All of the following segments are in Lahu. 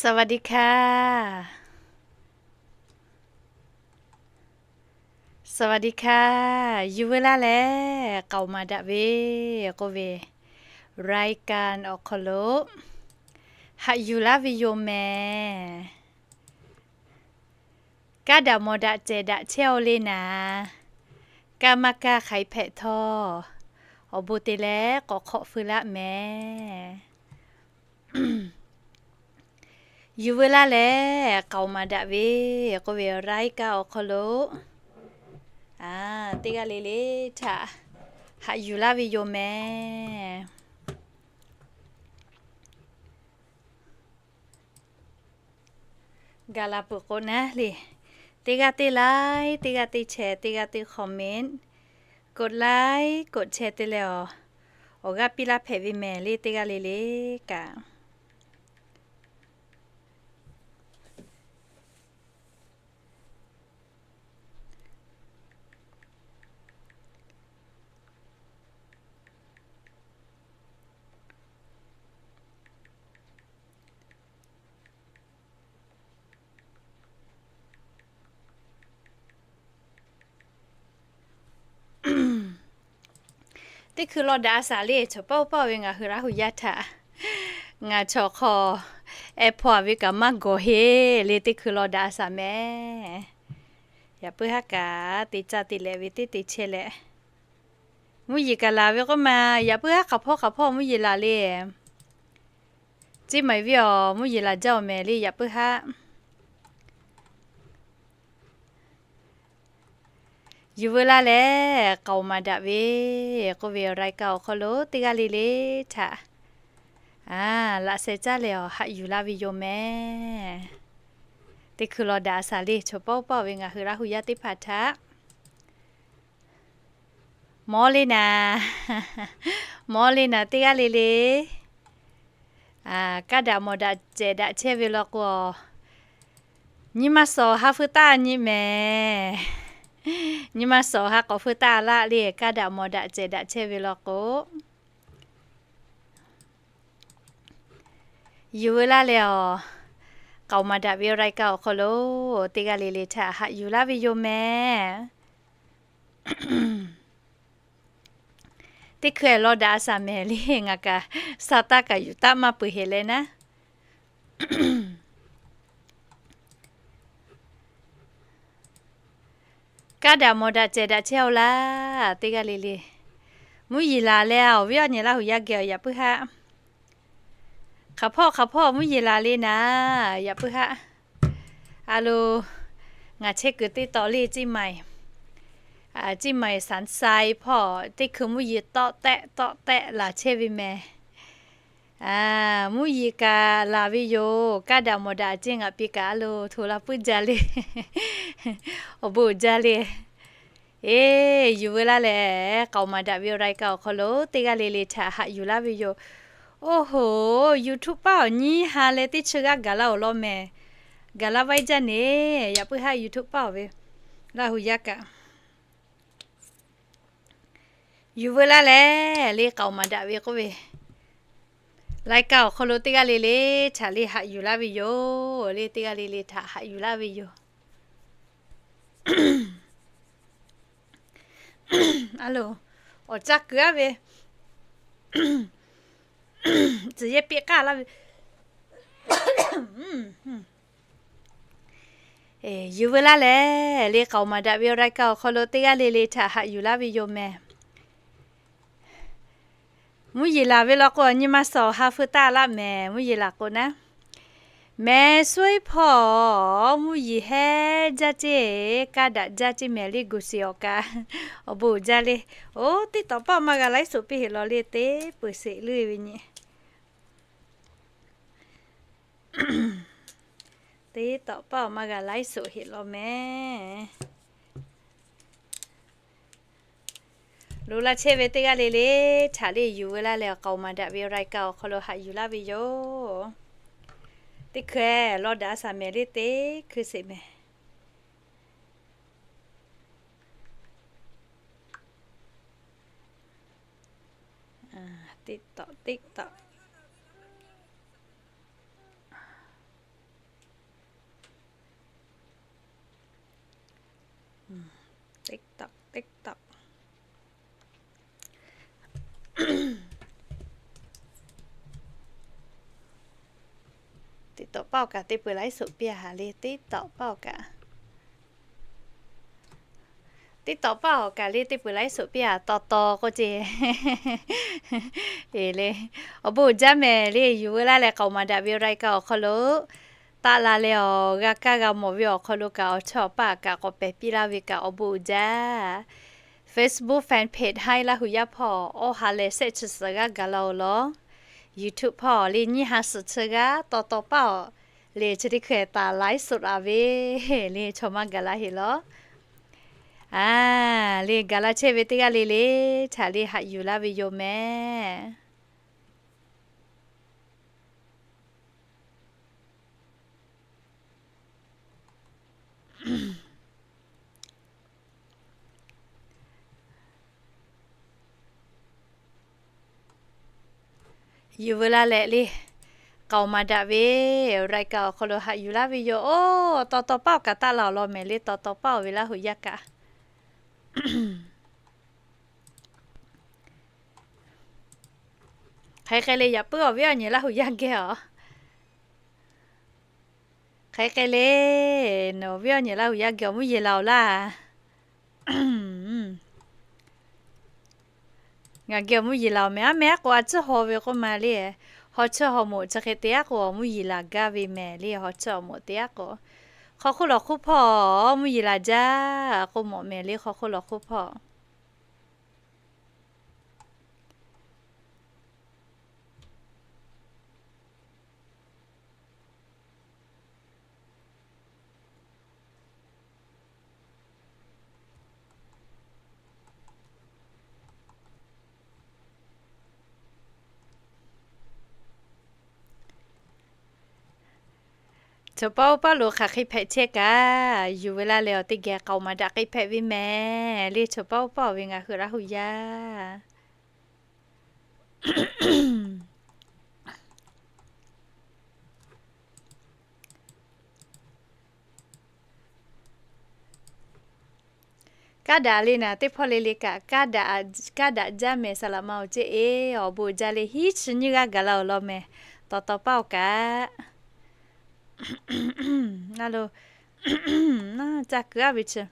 สวัสดีค่ะ สวัสดีค่ะ Yuˬ veu laˇ lehˬ, k'aoˍ maˍ daꞈ ve k'oˆ ve, รายการ awˬ hk'aw lo haꞈ yuˬ laˇ ve yoˬ mehˍ. Kaˇ daꞈ mawˬ daꞈ cehˬ daꞈ chehˇ-aw le naˍ, kaˇ maˇ kaˇ hk'aiˉ hpehꞈ htawˇ, awˬ bon te leh k'awꞈ hk'awꞈ feu laˆ mehˍ. Yuˬ veu laˇ lehˬ, k'aoˍ maˍ daꞈ ve k'oˆ ve, รายการ awˬ hk'aw lo teˇ g'aˇ le le htaꞈ haꞈ yuˬ laˇ ve yoˬ mehˍ. Gaˬ la peuˬ k'o naˉ le, teˇ g'aˇ teˇ like, teˇ g'aˇ teˇ share, teˇ g'aˇ teˇ comment, กดไลค์ กดแชร์ te leh awˬ, awˬ g'aˇ piˇ laˇ hpehꞈ ve mehˍ le teˇ g'aˇ le le kaꞈ. Teˇ hkui law daꞈ a shaˍ le, chaw paˆ paˆ ve ngaˬ hui Laˇ hu yaˇ htaꞈ ngaˬ chaw hk'aw ehˉ hpaw a ve kaꞈ maˇ gawˬ heˆ le. Teˇ hkui law daꞈ a shaˍ mehˍ. Yaꞈ puiˉ haˉ kaꞈ te caˇ te leh ve teˇ te chehˇ leh, mvuhˇ yeˬ kaꞈ laˬ ve k'oˆ ma, yaꞈ puiˉ haˉ hk'aˬ hpawˇ hk'aˬ hpawˇ mvuhˇ yeˬ laˬ le. Ciˇ Maiˍ viˉ awˬ mvuhˇ yeˬ laˬ jaˇ-oˬ mehˍ le yaꞈ puiˉ haˉ. Yuˬ veu laˇ lehˬ, k'aoˍ maˍ daꞈ ve k'oˆ ve, รายการ awˬ hk'aw lo teˇ g'aˇ le le htaꞈ laꞈ sheh caˇ leh awˬ haꞈ yuˬ laˇ ve yoˬ mehˍ. Teˇ hkui law daꞈ a shaˍ le, chaw paˆ paˆ ve ngaˬ hui Laˇ hu yaˇ teˇ hpaˍ htaꞈ mawˬ le naˍ, mawˬ le naˍ teˇ g'aˇ le le. Kaˇ daꞈ mawˬ daꞈ cehˬ daꞈ chehˇ ve law k'o, nyi ma suhˍ ha feu taˇ nyi mehˍ. Nyi ma suhˍ ha k'awꞈ feu taˇ laˆ le, kaˇ daꞈ mawˬ daꞈ cehˬ daꞈ chehˇ ve law k'o. Yuˬ veu laˇ leh awˬ, k'aoˍ maˍ daꞈ ve รายการ awˬ hk'aw lo teˇ g'aˇ le le htaꞈ haꞈ yuˬ laˇ ve yoˬ mehˍ. Teˇ hkui law daꞈ a shaˍ mehˍ le, ngaˬ kaꞈ sha taˇ kaꞈ yuˬ taˆ maˇ peuˬ heˍ leh naˉ. Kaˇ daꞈ mawˬ daꞈ cehˬ daꞈ chehˇ-oˆ laˇ teˇ g'aˇ le le. Mvuhˇ yeˬ laˬ leh awˬ viˉ awˬ nyi Laˇ hu yaˇ geh awˬ yaꞈ puiˉ haˉ. Hk'aˬ hpawˇ hk'aˬ hpawˇ mvuhˇ yeˬ laˬ le naˍ, yaꞈ puiˉ haˉ. A lo, ngaˬ chehˇ kuiˬ teˇ taw le Ciˇ Maiˍ, Ciˇ Maiˍ Saˍ Sai hpawˇ teˇ hkui mvuhˇ yeˬ tawˆ tehˆ tawˆ tehˆ laˬ chehˇ ve mehˍ. Mvuhˇ yeˬ kaꞈ laˬ ve yoˬ. Kaˇ daꞈ mawˬ daꞈ ceˇ ngaˬ pi kaꞈ a lo hto la puiˉ jaˇ le. Awˬ bon jaˇ le. Eˬ, yuˬ veu laˇ lehˬ, k'aoˍ maˍ daꞈ ve รายการ awˬ hk'aw lo teˇ g'aˇ le le htaꞈ haꞈ yuˬ laˇ ve yoˬ. Oˇ hoꞈ, YouTube paˆ awˬ nyiˇ ha leh teˇ chi g'aˇ gaˬ laˇ-oˬ law mehˍ. Gaˬ laˇ vaiˇ jaˇ neˬ, yaꞈ puiˉ haˉ YouTube paˆ awˬ ve Laˇ hu yaˇ kaꞈ. Yuˬ veu laˇ lehˬ le, k'aoˍ maˍ daꞈ ve k'oˆ ve, รายการ awˬ hk'aw lo teˇ g'aˇ le le htaꞈ le haꞈ yuˬ laˇ ve yoˬ le, teˇ g'aˇ le le htaꞈ haꞈ yuˬ laˇ ve yoˬ. A lo, awˬ caˇ kuiˬ aˉ ve, tcuhˬ yehˇ piˇ k'aˇ laˇ ve. Yuˬ veu laˇ lehˬ le, k'aoˍ maˍ daꞈ ve รายการ awˬ hk'aw lo teˇ g'aˇ le le htaꞈ haꞈ yuˬ laˇ ve yoˬ mehˍ. Mvuhˇ yeˬ laˬ ve law k'o, nyi ma suhˍ ha feu taˇ laˆ mehˍ. Mvuhˇ yeˬ laˬ k'o naˉ, mehˍ suhˉ hpawˇ mvuhˇ yeˬ heˉ jaˇ ceˇ, kaˇ daꞈ jaˇ ceˇ mehˍ le, gu shiˍ awˬ kaꞈ awˬ bon jaˇ le. Oˇ, teˇ tawꞈ paˆ maˇ g'a ไลฟ์สด piˇ heˆ law le, teˇ peuˬ sheˍ leuˇ ve nyi. Teˇ tawꞈ paˆ maˇ g'a ไลฟ์สด heˆ law mehˍ. Lo laˇ chehˇ ve teˇ g'aˇ le le htaꞈ le yuˬ veu laˇ leh, k'aoˍ maˍ daꞈ ve รายการ awˬ hk'aw lo haꞈ yuˬ laˇ ve yoˬ. Teˇ hkui law daꞈ a shaˍ mehˍ le, teˇ hkui sheˍ mehˍ. Teˇ tawꞈ teˇ tawꞈ. TikTok, TikTok. TikTok paˆ awˬ kaꞈ teˇ peuˬ laiˉ suhˍ piˇ a ha le, TikTok paˆ awˬ kaꞈ. TikTok paˆ awˬ kaꞈ le teˇ peuˬ laiˉ suhˍ piˇ a taw taw k'oˆ ce. Eˬ le, awˬ bon uiˍ jaˇ mehˍ le, yuˬ veu laˇ leh k'aoˍ maˍ daꞈ ve รายการ awˬ hk'aw lo taˆ la leh awˬ g'a kaˇ g'a mawˬ ve awˬ hk'aw lo kaꞈ awˬ chawˇ awˬ paˆ kaꞈ k'awꞈ pehˬ piˇ laˇ ve kaꞈ awˬ bon uiˍ jaˇ. Facebook fan page haiˉ Laˇ hu yaˇ hpawˇ awˬ ha lehˬ shehˆ chi suhˍ g'aˇ gaˬ la-oˬ law. YouTube hpawˇ le nyiˇ ha suhˍ chi g'aˇ taw taw paˆ awˬ le chi teˇ hkui taˍ ไลฟ์สด a ve le chaw maˇ gaˬ la heˆ law. A, le gaˬ la chehˇ ve teˇ g'aˇ le le htaꞈ le haꞈ yuˬ laˇ ve yoˬ mehˍ. Yuˬ veu laˇ leh le k'aoˍ maˍ daꞈ ve รายการ awˬ hk'aw lo haꞈ yuˬ laˇ ve yoˬ. Oˇ, taw taw paˆ awˬ kaꞈ taˆ la awˬ lawn mehˍ le, taw taw paˆ awˬ ve Laˇ hu yaˇ kaꞈ. Hk'aˬ hk'e le yaꞈ puiˉ awˬ viˉ awˬ nyi Laˇ hu yaˇ geh aˬ. Hk'aˬ hk'e le, nawˬ viˉ awˬ nyi Laˇ hu yaˇ geh awˬ mvuhˇ yeˬ la-oˬ laˇ. Ngaˬ geh awˬ mvuhˇ yeˬ la-oˬ mehˍ. Aˉ mehˍ aˉ k'o a ciˉ haw ve k'oˆ ma le. Haw chiˇ haw moˍ chi hk'e te aˉ k'o awˬ mvuhˇ yeˬ laˬ gaˇ ve mehˍ le. Haw chiˇ haw moˍ te aˉ k'o hk'aw hk'oˆ lawˬ hk'oˆ hpawˇ mvuhˇ yeˬ laˬ jaˇ k'oˆ mawˬ mehˍ le. Hk'aw hk'oˆ lawˬ hk'oˆ hpawˇ Chaw paˆ uˉ paˆ lo hk'aˬ hk'e hpehꞈ chehˇ kaꞈ, yuˬ veu laˇ leh awˬ teˇ geh k'aoˍ maˍ daꞈ k'ai hpehꞈ ve mehˍ le. Chaw paˆ uˉ paˆ ve ngaˬ hui Laˇ hu yaˇ Kaˇ daꞈ le naˍ teˇ hpawˇ le le kaꞈ, kaˇ daꞈ jaˇ mehˍ. Saˍ laꞈ ma awˬ ceˇ e, awˬ bon jaˇ le hiˉ chi nyiˇ g'aˇ gaˬ la awˬ lawn mehˍ. Taw taw paˆ awˬ kaꞈ na lo, caˇ kuiˬ aˉ ve chi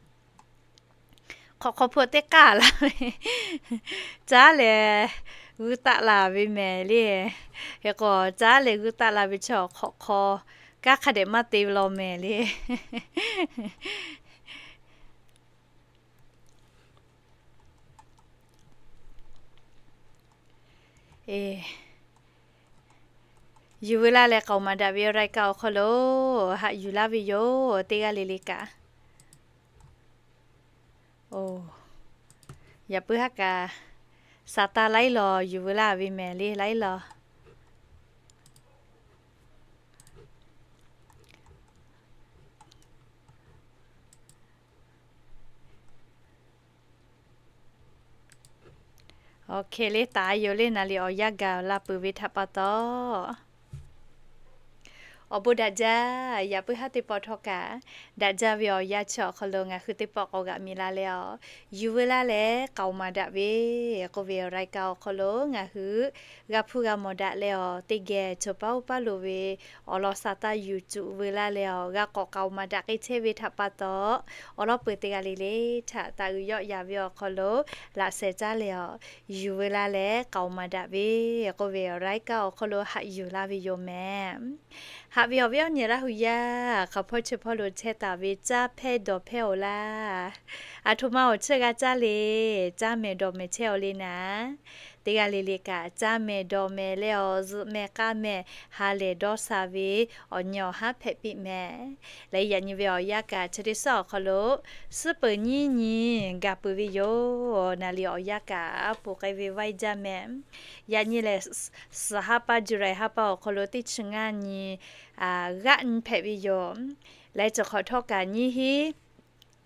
hk'awꞈ hk'aw hpu teˇ k'aˇ la ve, caˉ lehˬ g'uiˇ taˆ la ve mehˍ le. Hk'e k'o caˉ lehˬ g'uiˇ taˆ la ve chi awˬ hk'awꞈ hk'aw kanˉ hk'a dehꞈ maˇ te ve law mehˍ le. Yuˬ veu laˇ leh k'aoˍ maˍ daꞈ ve รายการ awˬ hk'aw lo haꞈ yuˬ laˇ ve yoˬ. Teˇ g'aˇ le le kaꞈ, oˬ, yaꞈ puiˉ haˉ kaꞈ, sa taˇ laiˉ law yuˬ veu laˇ ve mehˍ le laiˉ law. Awˬ hk'e le taˍ yoˬ le, naˍ liꞈ awˬ yanˇ gaˬ la peuˬ ve htaꞈ pa taw, awˬ bon daꞈ jaˇ. Yaꞈ puiˉ haˉ teˇ pawˆ htawˇ kaꞈ, daꞈ jaˇ ve awˬ yanˇ chi awˬ hk'aw lo ngaˬ hui teˇ pawˆ k'awꞈ g'aꞈ mi la leh a, yuˬ veu laˇ leh k'aoˍ maˍ daꞈ ve k'oˆ ve รายการ awˬ hk'aw lo ngaˬ hui g'a hpuˇ g'a mawˬ daꞈ leh a, teˇ geh chaw paˉ uˉ paˉ lo ve awˬ lawn sa taˇ yuˬ cuˬ veu laˇ leh a, g'a k'awꞈ k'aoˍ maˍ daꞈ k'ai chehˇ ve htaꞈ pa taw, awˬ lawn peuˬ teˇ g'aˇ le le htaꞈ taˍ uiˍ yawˆ yan ve awˬ hk'aw lo laꞈ sheh caˉ leh a, yuˬ veu laˇ leh k'aoˍ maˍ daꞈ ve k'oˆ ve รายการ awˬ hk'aw lo haꞈ yuˬ laˇ ve yoˬ mehˍ. Haꞈ ve awˬ viˉ awˬ nyi Laˇ hu yaˇ, hk'aˬ hpawˇ chi hpawˇ lo chehˇ taˍ ve caˇ hpehˇ dawˬ hpehˇ-oˬ laˇ. Aˬ htoꞈ ma awˬ chiˇ g'a caˇ le, caˇ mehˍ dawˬ mehˍ chehˇ-oˬ le naˍ. Teˇ g'aˇ le le kaꞈ caˇ mehˍ dawˬ mehˍ leh awˬ zuhꞈ mehˍ k'a mehˍ ha lehˬ dawˇ sha ve awˬ nyi awˬ haˉ hpehꞈ piˇ mehˍ. Leh yaꞈ nyi ve awˬ yanˇ kaꞈ chi teˇ suhˉ awˬ hk'aw lo suhˉ peuˬ nyiˇ nyi gaˬ peuˬ ve yoˬ. Naˍ liꞈ awˬ yanˇ kaꞈ aˉ poꞈ k'ai ve vaiˇ jaˇ mehˍ. Yaꞈ nyi lehˬ, suhˍ haˉ paˇ July haˉ paˇ awˬ hk'aw lo teˇ chi ngaˇ nyi g'aˆ nyi hpehꞈ ve yoˬ. Leh chi hk'awꞈ htawˇ kaꞈ nyiˇ hinˉ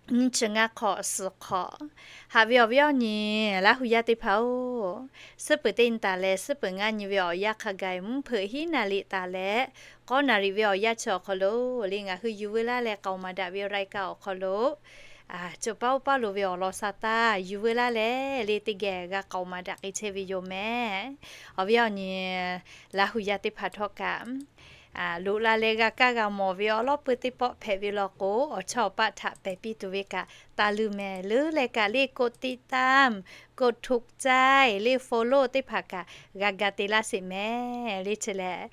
nyiˇ chi ngaˇ hk'awꞈ suhˍ hk'awꞈ. Haꞈ ve awˬ viˉ awˬ nyi Laˇ hu yaˇ teˇ hpaˍ-oˬ, suhˉ peuˬ teˇ nyi taˍ leh suhˉ peuˬ ngaˇ nyi ve awˬ yanˇ hk'a gaˬ mvuhˇ hpeuꞈ hiˉ naˍ riˍ taˍ leh k'awˇ naˍ riˍ ve awˬ yanˇ chi awˬ hk'aw lo le ngaˬ hui yuˬ veu laˇ leh k'aoˍ maˍ daꞈ ve รายการ awˬ hk'aw lo Cawˬ paˉ oˇ paˉ lo ve awˬ lawn sa taˇ yuˬ veu laˇ leh le, teˇ geh g'a k'aoˍ maˍ daꞈ k'ai chehˇ ve yoˬ mehˍ. Awˬ viˉ awˬ nyi Laˇ huˍ yaˇ teˇ hpaˍ htawˇ kaꞈ, loꞈ la leh g'a kaˇ g'a mawˬ ve awˉ lawˉ peuˇ teˇ pawˆ hpehꞈ ve law k'o, awˬ chawˇ awˬ paˆ htaꞈ pehˬ piˇ tuˬ ve kaꞈ taˇ luˇ mehˍ. Leuˉ leh kaꞈ le กดติดตาม กดถูกใจ le follow teˇ hpaˍ kaꞈ g'a ga te laˇ sheˍ mehˍ. Le chi lehˬ,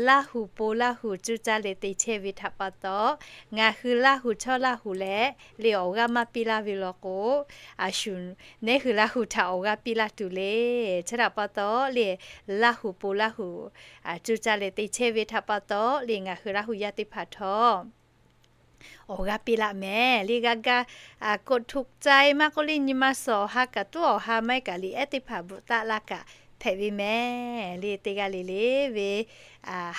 Laˇ huˍ po Laˇ huˍ cuˇ caˇ leh te chehˇ ve htaꞈ pa taw, ngaˬ hui Laˇ huˍ chawˇ Laˇ huˍ leh le awˬ g'aˇ maˇ piˇ laˇ ve law k'o, a shu nehˉ hui Laˇ huˍ htaꞈ awˬ g'aˇ piˇ laˇ tuˬ le. Chi htaꞈ pa taw le, Laˇ huˍ po Laˇ huˍ cuˇ caˇ leh te chehˇ ve htaꞈ pa taw le, ngaˬ hui Laˇ huˍ yaˇ teˇ hpaˍ htawˇ awˬ g'aˇ piˇ laˇ mehˍ. Le g'a ga กดถูกใจ maˇ k'oˆ le nyi ma suhˍ awˬ ha kaꞈ tuˉ awˬ ha maˇ heˆ kaꞈ liꞈ ehˉ teˇ hpaˍ bvuhꞈ taˆ laˇ kaꞈ hpehꞈ ve mehˍ. Le teˇ g'aˇ le le ve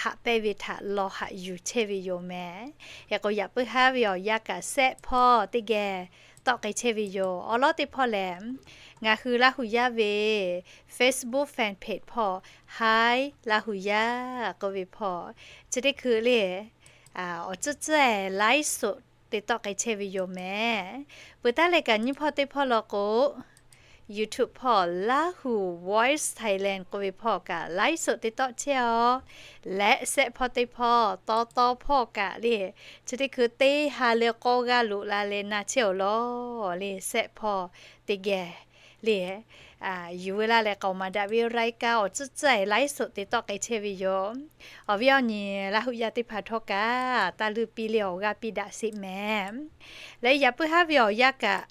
haꞈ pehnˇ ve htaꞈ lawˬ haꞈ yuˬ chehˇ ve yoˬ mehˍ. Hk'e k'o, yaꞈ puiˉ haˉ ve awˬ yanˇ kaꞈ sehˆ hpawˇ teˇ geh tawˆ k'ai chehˇ ve yoˬ. Awˉ lawˉ teˇ hpawˇ lehˬ, ngaˬ hui Laˇ huˍ yaˇ ve Facebook fan page hpawˇ Hi Laˇ huˍ yaˇ k'oˆ ve hpawˇ, chi teˇ hkui le awˬ tcuhˉ tcuhˉ ไลฟ์สด te tawˆ k'ai chehˇ ve yoˬ mehˍ. Peuˬ taˉ leh kaꞈ nyiˇ hpawˇ teˇ hpawˇ law k'o, YouTube hpawˇ Laˇ huˍ Voice Thailand k'oˆ ve hpawˇ kaꞈ ไลฟ์สด te tawˆ chehˇ aw. Leh sehˆ hpawˇ teˇ hpawˇ taw taw hpawˇ kaꞈ le, chi teˇ hkui teˇ ha leh k'awˇ g'aˇ loꞈ la leh na chehˇ awˬ lawn le, sehˆ hpawˇ teˇ geh le yuˬ veu laˇ leh k'aoˍ maˍ daꞈ ve รายการ awˬ tcuhˉ tcuhˉ ไลฟ์สด te tawˆ k'ai chehˇ ve yoˬ. Awˬ viˉ awˬ nyi Laˇ huˍ yaˇ teˇ hpaˍ htawˇ kaꞈ taˇ luˇ piˇ le awˬ g'aˇ piˇ daꞈ sheˍ mehˍ. Leh yaꞈ puiˉ haˉ ve awˬ yanˇ kaꞈ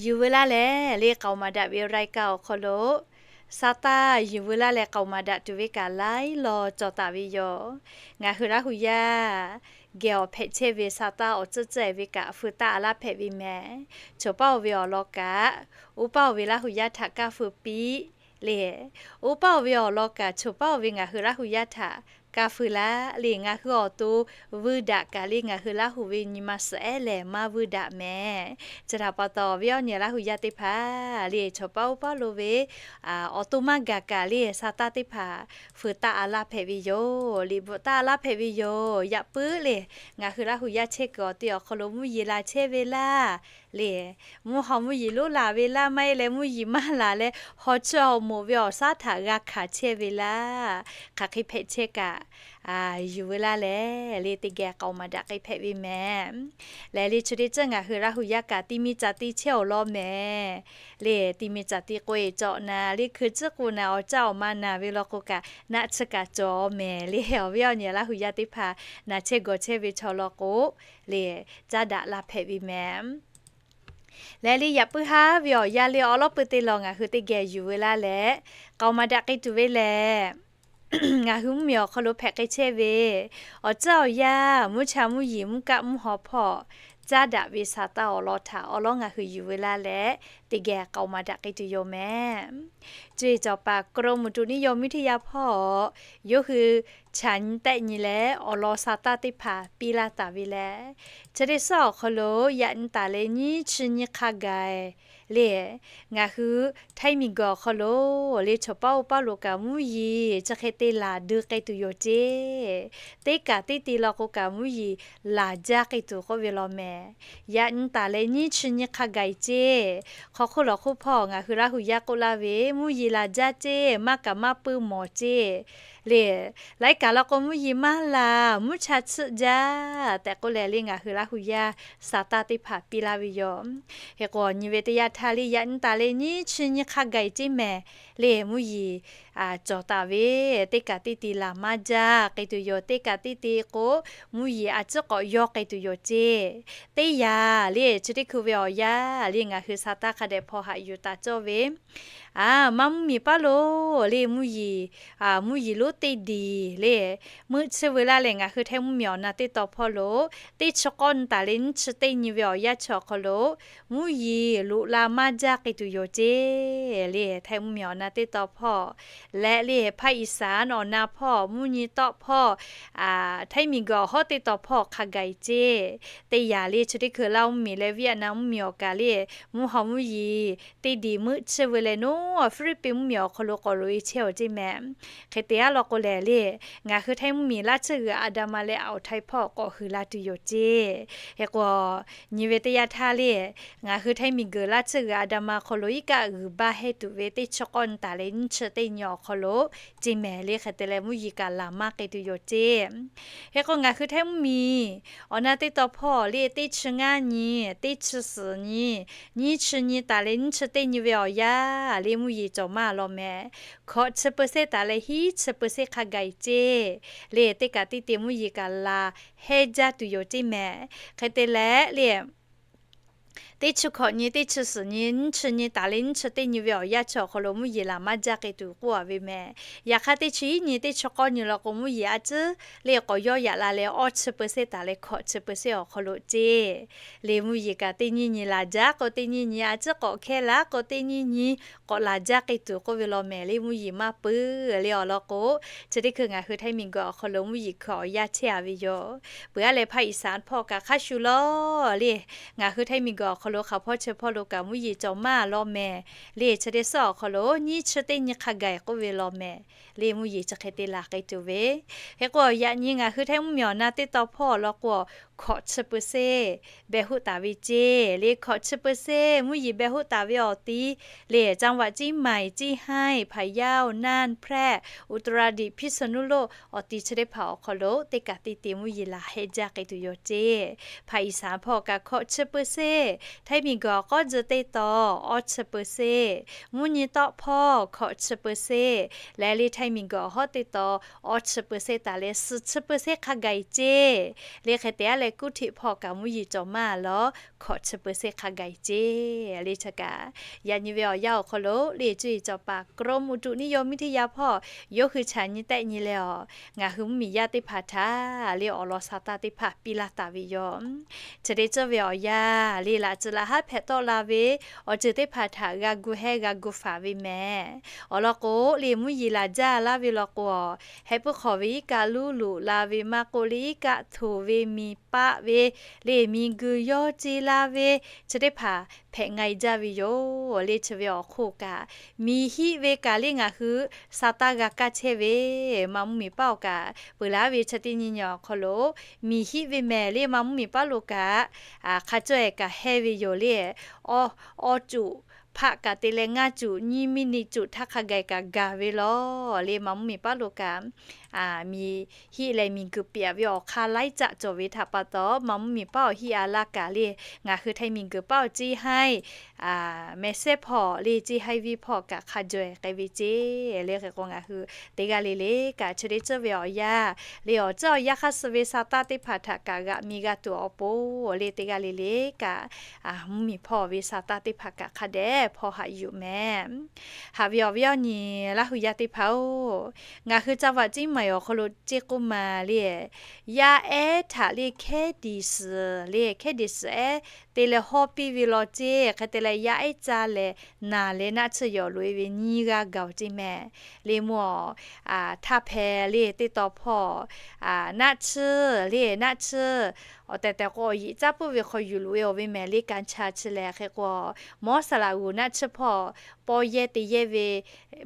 yuˬ veu laˇ leh le k'aoˍ maˍ daꞈ ve รายการ awˬ hk'aw lo sa taˇ yuˬ veu laˇ leh k'aoˍ maˍ daꞈ tuˬ ve kaꞈ laiˉ law cawˬ taˍ ve yoˬ. Ngaˬ hui Laˇ huˍ yaˇ geh awˬ hpehꞈ chehˇ ve sa taˇ awˬ tcuhˉ tcuhˉ ve kaꞈ feu taˆ a laˇ hpehꞈ ve mehˍ. Cawˬ paˉ oˬ ve awˬ lawn kaꞈ, oˇ paˉ oˬ ve Laˇ huˍ yaˇ htaꞈ kaˇ feu piˇ le. Oˇ paˉ oˬ ve awˬ lawn kaꞈ, cawˬ paˉ oˬ ve ngaˬ hui Laˇ huˍ yaˇ htaꞈ kaˇ feu laˇ le. Ngaˬ hui awˬ to vuiˇ daꞈ kaꞈ le, ngaˬ hui Laˇ huˍ ve nyi ma suhˍ ehˉ lehˬ maˇ vuiˇ daꞈ mehˍ. Chi htaꞈ pa taw, awˬ viˉ awˬ nyi Laˇ huˍ yaˇ teˇ hpaˍ le, cawˬ paˉ oˇ paˉ lo ve awˬ to maˇ gaˬ kaꞈ le, sa taˇ teˇ hpaˍ feu taˆ a laˇ hpehꞈ ve yoˬ. Liꞈ bvuhꞈ taˆ a laˇ hpehꞈ ve yoˬ. Yaꞈ puiˉ le, ngaˬ hui Laˇ huˍ yaˇ chehˇ kuiˬ awˬ te awˬ hk'aw lo mvuhˇ yeˬ laˬ chehˇ ve laˇ le. Mvuhˇ haw mvuhˇ yeˬ lonˉ laˬ ve laˇ, maˇ heˆ leh mvuhˇ yeˬ maˇ laˬ leh, haw chi haw moˍ ve awˬ shaˉ htaꞈ g'a hkanˍ chehˇ ve laˇ. Hk'aˬ hk'e hpehꞈ chehˇ kaꞈ yuˬ veu laˇ leh le, teˇ geh k'aoˍ maˍ daꞈ k'ai hpehꞈ ve mehˍ. Leh le chi teˇ ceuˬ ngaˬ hui Laˇ huˍ yaˇ kaꞈ ti mi caˬ ti chehˇ awˬ lawn mehˍ. Le ti mi caˬ ti k'oꞈ e cawꞈ naˍ le, hkui tcuhˉ k'o naˍ, awˬ caˇ awˬ ma naˍ ve law k'o kaꞈ naˆ tsuhˇ kaꞈ cawˬ mehˍ le. Awˬ viˉ awˬ nyi Laˇ huˍ yaˇ teˇ hpaˍ naˬ chehˇ gawˬ chehˇ ve chaw law k'o le, caˇ daꞈ la hpehꞈ ve mehˍ. Leh le yaꞈ puiˉ haˉ ve awˬ yanˇ le awˉ lawˉ peuˇ teˇ law ngaˬ hui teˇ geh yuˬ veu laˇ leh k'aoˍ maˍ daꞈ k'ai tuˬ ve lehˬ, ngaˬ hui mvuhˇmiˬ awˬ hk'aw lo hpehꞈ k'ai chehˇ ve awˬ tcuhˉ awˬ yanˇ, mvuhˇ cha mvuhˇ yeˬ, mvuhˇ kaˆ mvuhˇ haw hpawˇ caˇ daꞈ ve sa taˇ awˬ lawn htaꞈ awˉ lawˉ ngaˬ hui yuˬ veu laˇ leh, teˇ geh k'aoˍ maˍ daꞈ k'ai tuˬ yoˬ mehˍ. Cuˇ yiˍ cawˬ paˍ กรมอุตุนิยมวิทยา hpawˇ yawˇ hui chaꞈ nyi tehˆ nyi leh awˬ lawn sa taˇ teˇ hpaˍ piˇ laˇ taˍ ve leh, chi teˇ suhˉ awˬ hk'aw lo yaꞈ nyi taˍ leh nyiˇ chi nyi hk'a gaˬ le, ngaˬ hui Htaiˇ miˬguiˬ awˬ hk'aw lo le, chaw paˉ oˇ paˉ lo kaꞈ mvuhˇ yeˬ chi hk'e te laˬ dui k'ai tuˬ yoˬ ceˇ. Teˇ kaꞈ teˇ te law k'o kaꞈ mvuhˇ yeˬ laˬ jaˇ k'ai tuˬ k'oˆ ve law mehˍ. Yaꞈ nyi taˍ leh nyiˇ chi nyi hk'a gaˬ ceˇ. Hk'aw hk'oˆ lawˬ hk'oˆ hpawˇ ngaˬ hui Laˇ huˍ yaˇ k'oˆ laˇ ve, mvuhˇ yeˬ laˬ jaˇ ceˇ, maˇ kaꞈ maˇ puiˇ mawˬ ceˇ. Le, laiˉ kaꞈ law k'o mvuhˇ yeˬ maˇ laˬ, mvuhˇ cha tsuhˆ jaˇ tehꞈ k'oˆ leh le, ngaˬ hui Laˇ huˍ yaˇ sa taˇ teˇ hpaˍ piˇ laˇ ve yoˬ. Hk'e k'o, awˬ nyi ve teˇ yanˇ htaˇ le, yaꞈ nyi taˍ leh nyiˇ chi nyi hk'a gaˬ ceˇ mehˍ. Le mvuhˇ yeˬ cawˬ taˍ ve, teˇ kaꞈ teˇ te laˬ maˇ jaˇ k'ai tuˬ yoˬ. Teˇ kaꞈ teˇ te k'o, mvuhˇ yeˬ a ciˉ k'awꞈ yawˇ k'ai tuˬ yoˬ ceˇ. Teˇ yanˇ le, chi teˇ hkui ve awˬ yanˇ le, ngaˬ hui sa taˇ hk'a dehꞈ hpaw haꞈ yuˬ taˍ cawˇ ve, a, maˇ mvuhˇ miˬ paˉ lo le, mvuhˇ yeˬ, mvuhˇ yeˬ lonˉ teˇ diˬ le, meuˆ tsuhˇ veu laˇ leh ngaˬ hui Htaiˇ mvuhˇmiˬ awˬ na teˇ taw hpawˇ lo, teˇ chi k'awˇ nyi taˍ leh nyiˇ chi teˇ nyi ve awˬ yanˇ chi awˬ hk'aw lo mvuhˇ yeˬ loꞈ la maˇ jaˇ k'ai tuˬ yoˬ ceˇ le, Htaiˇ mvuhˇmiˬ awˬ na teˇ taw hpawˇ leh le ภาคอีสาน awˬ na hpawˇ mvuhˇ nyi tawˆ hpawˇ, Htaiˇ miˬguiˬ awˬ hawˉ teˇ taw hpawˇ hk'a gaˬ ceˇ. Teˇ yanˇ le chi teˇ hkui Laˇ huˉ mvuhˇmiˬ leh Vietnam mvuhˇmiˬ awˬ kaˬ le mvuhˇ haw mvuhˇ yeˬ teˇ diˬ meuˆ chiˇ ve leh naˉ, Philippines mvuhˇmiˬ awˬ hk'aw lo k'awꞈ loꞈ e chehˇ-oˬ ceˇ mehˍ. Hk'e te aˉ law k'o lehˬ le, ngaˬ hui Htaiˇ mvuhˇmiˬ laˇ tsuhˇ g'uiˬ a da ma leh awˬ Htaiˇ hpawˇ k'awꞈ hui la tuˬ yoˬ ceˇ. Hk'e k'o, nyi ve teˇ yanˇ htaˇ le, ngaˬ hui Htaiˇ miˬguiˬ laˇ tsuhˇ g'uiˬ a da ma hk'aw lo iˉ kaˆ g'uiˬ baˇ hehnˇ tuˬ ve teˇ chi k'awˇ nyi taˍ leh nyiˇ chi teˇ nyi awˬ hk'aw lo ceˇ mehˍ le. Hk'e te leh mvuhˇ yeˬ kaꞈ laˬ maˇ k'ai tuˬ yoˬ ceˇ. Hk'e k'o ngaˬ hui Htaiˇ mvuhˇmiˬ awˬ na teˇ taw hpawˇ le teˇ chi ngaˇ nyi, teˇ chi suhˍ nyi, nyiˇ chi nyi taˍ leh nyiˇ chi teˇ nyi ve awˬ yanˇ le mvuhˇ yeˬ cawˬ maˇ law mehˍ. Hkawꞈ chi เปอร์เซ็นต์ taˍ leh hiˉ chi เปอร์เซ็นต์ hk'a gaˬ ceˇ. Le teˇ kaꞈ teˇ te mvuhˇ yeˬ kaꞈ laˬ hehnˇ jaˇ tuˬ yoˬ ceˇ mehˍ. Hk'e te leh le teˇ chi hkawꞈ nyi, teˇ chi suhˍ nyi, nyiˇ chi nyi taˍ leh nyiˇ chi teˇ nyi ve awˬ yanˇ chi awˬ hk'aw lo mvuhˇ yeˬ laˬ maˇ jaˇ k'ai tuˬ k'oˆ a ve mehˍ. Yaꞈ hk'aˇ teˇ chi iˉ nyi, teˇ chi k'awˇ nyi law k'o mvuhˇ yeˬ a ciˉ le k'awꞈ yawˇ yaꞈ la leh awˇ chi เปอร์เซ็นต์ taˍ leh hkawꞈ chi เปอร์เซ็นต์ awˬ hk'aw lo ceˇ. Le mvuhˇ yeˬ kaꞈ teˇ nyiˇ nyi laˬ jaˇ k'o teˇ nyiˇ nyi a ciˉ k'awꞈ hkehˇ laˇ k'o teˇ nyiˇ nyi k'awꞈ laˬ jaˇ k'ai tuˬ k'oˆ ve law mehˍ le mvuhˇ yeˬ maˇ peuˬ le awˬ lawn k'o, chi teˇ hkui ngaˬ hui Htaiˇ miˬguiˬ awˬ hk'aw lo mvuhˇ yeˬ hkui awˬ yanˇ chehˇ a ve yoˬ. Peuˬ aˉ leh ภาคอีสาน hpawˇ kaꞈ hk'a shuˍ law le, ngaˬ hui Htaiˇ miˬguiˬ awˬ hk'aw lo hk'aˬ hpawˇ chi hpawˇ lo kaꞈ mvuhˇ yeˬ cawˬ maˇ law mehˍ. Le chi teˇ suhˉ awˬ hk'aw lo nyiˇ chi teˇ nyi hk'a gaˬ k'oˆ ve law mehˍ. Le mvuhˇ yeˬ chi hk'e te laˬ k'ai tuˬ ve. Hk'e k'o yaꞈ nyi ngaˬ hui Htaiˇ mvuhˇmiˬ awˬ na teˇ taw hpawˇ law k'o, hkawꞈ chi เปอร์เซ็นต์ behˬ hoˆ taˍ ve ceˇ. Le hkawꞈ chi เปอร์เซ็นต์ mvuhˇ yeˬ behˬ hoˆ taˍ ve awˬ ti le จังหวัดเชียงใหม่ เชียงราย พะเยา น่าน แพร่ อุตรดิตถ์ พิษณุโลก awˬ ti chi teˇ hpaˍ awˬ hk'aw lo teˇ kaꞈ teˇ te mvuhˇ yeˬ laˬ hehnˇ jaˇ k'ai tuˬ yoˬ ceˇ. ภาคอีสาน hpawˇ kaꞈ hkawꞈ chi เปอร์เซ็นต์, Htaiˇ miˬguiˬ awˬ k'awˇ tzuh teˇ taw awˇ chi เปอร์เซ็นต์, mvuhˇ nyi tawˆ hpawˇ hkawꞈ chi เปอร์เซ็นต์, leh le Htaiˇ miˬguiˬ awˬ hawˉ teˇ taw awˇ chi เปอร์เซ็นต์ taˍ leh suhˍ chi เปอร์เซ็นต์ hk'a gaˬ ceˇ. Le hk'e te aˉ leh kuˇ htiꞈ hpawˇ kaꞈ mvuhˇ yeˬ cawˬ maˇ law, hkawꞈ chi เปอร์เซ็นต์ hk'a gaˬ ceˇ. Le chi kaꞈ yaꞈ nyi ve awˬ yanˇ awˬ hk'aw lo le cuˇ yiˍ cawˬ paˍ กรมอุตุนิยมวิทยา hpawˇ yawˇ hui chaꞈ nyi tehˆ nyi leh awˬ, ngaˬ hui mvuhˇmiˬ yaˇ teˇ hpaˍ htaꞈ le awˬ lawn sa taˇ teˇ hpaˍ piˇ laˇ taˍ ve yoˬ. Chi te tcuhˇ ve awˬ yanˇ le laꞈ tcuh laꞈ haˉ hpehꞈ tawˆ la ve awˬ ceuˬ teˇ hpaˍ htaꞈ g'a gu hehnˇ g'a gu faˍ ve mehˍ. Awˬ lawn k'o le mvuhˇ yeˬ laˬ jaˇ laˇ ve law k'o, heh puiˉ hk'awꞈ ve iˉ kaˆ luˇ luꞈ la ve maˇ k'oˆ le iˉ kaˆ htoꞈ ve miˬ paˆ ve le miˬguiˬ yawˇ ce la ve chi teˇ hpaˍ hpehꞈ nga e jaˇ ve yoˬ. Le chi ve awˬ hk'oˆ kaꞈ miˬ hiˆ ve kaꞈ le ngaˬ hui sa taˇ g'a kaˇ chehˇ ve, maꞈ mvuhˇmiˬ paˉ awˬ kaꞈ peuˬ laˇ ve chi teˇ nyi nyi awˬ hk'aw lo miˬ hiˆ ve mehˍ le maꞈ mvuhˇmiˬ paˉ lo kaꞈ hk'a cawˇ-e kaꞈ hehnˇ ve yoˬ le. Awˇ cuꞈ hpaˆ kaꞈ te leh ngaˇ cuꞈ nyiˇ miˇ niˆ cuꞈ htaˇ hk'a gaˬ kaꞈ gaˬ ve law. Le maꞈ mvuhˇmiˬ paˉ lo kaꞈ miˬ hiˆ leh miˬguiˬ piˍ ve awˬ hk'aˇ laiˉ caˆ cawˬ ve htaꞈ pa taw maꞈ mvuhˇmiˬ paˉ awˬ hiˆ a laˇ kaꞈ le ngaˬ hui Htaiˇ miˬguiˬ paˉ awˬ ceˇ haiˇ mehˍ sehˉ hpawˇ le ceˇ haiˇ viˇ hpawˇ kaꞈ hk'a jawˬ-e k'ai ve ceˇ. Le hk'e k'o ngaˬ hui teˇ g'aˇ le le kaꞈ chi teˇ tcuhˇ ve awˬ yanˇ le awˬ tcuhˇ awˬ yanˇ hk'aˇ suh ve sa taˇ teˇ hpaˍ htaꞈ kaꞈ g'aꞈ mi g'a tuˬ awˬ pon le teˇ g'aˇ le le kaꞈ mvuhˇmiˬ hpawˇ ve sa taˇ teˇ hpaˍ kaꞈ hk'a dehꞈ hpawˇ haꞈ yuˬ mehˍ. Haꞈ ve awˬ viˉ awˬ nyi Laˇ hu yaˇ teˇ hpaˍ-oˬ, ngaˬ hui จังหวัดเชียงใหม่ awˬ hk'aw lo ceˇ k'oˆ ma le yaˇ ehˉ htaꞈ le hkehˉ diˍ suhˍ le hkehˉ diˍ suhˍ ehˉ te leh hawˇ piˇ ve law ceˇ. Hk'e te leh yaˇ ehˉ ca lehˬ naˬ leh naˆ tsuhˇ yawˬ loꞈ e ve nyiˇ g'aˇ gaˬ-oˬ ceˇ mehˍ. Le mvuhˇ htaˇ hpehꞈ le teˇ taw hpawˇ naˆ tsuhˇ le naˆ tsuhˇ awˬ tehˬ tehˬ k'o awˬ yeꞈ caˉ puiˉ ve hk'aw yuˬ loꞈ e-oˬ ve mehˍ le กัญชา chi lehˬ. Hk'e k'o mawˉ saˍ laꞈ g'uˬ naˆ tsuhˇ hpawˇ pawˇ yehˇ te yehˇ ve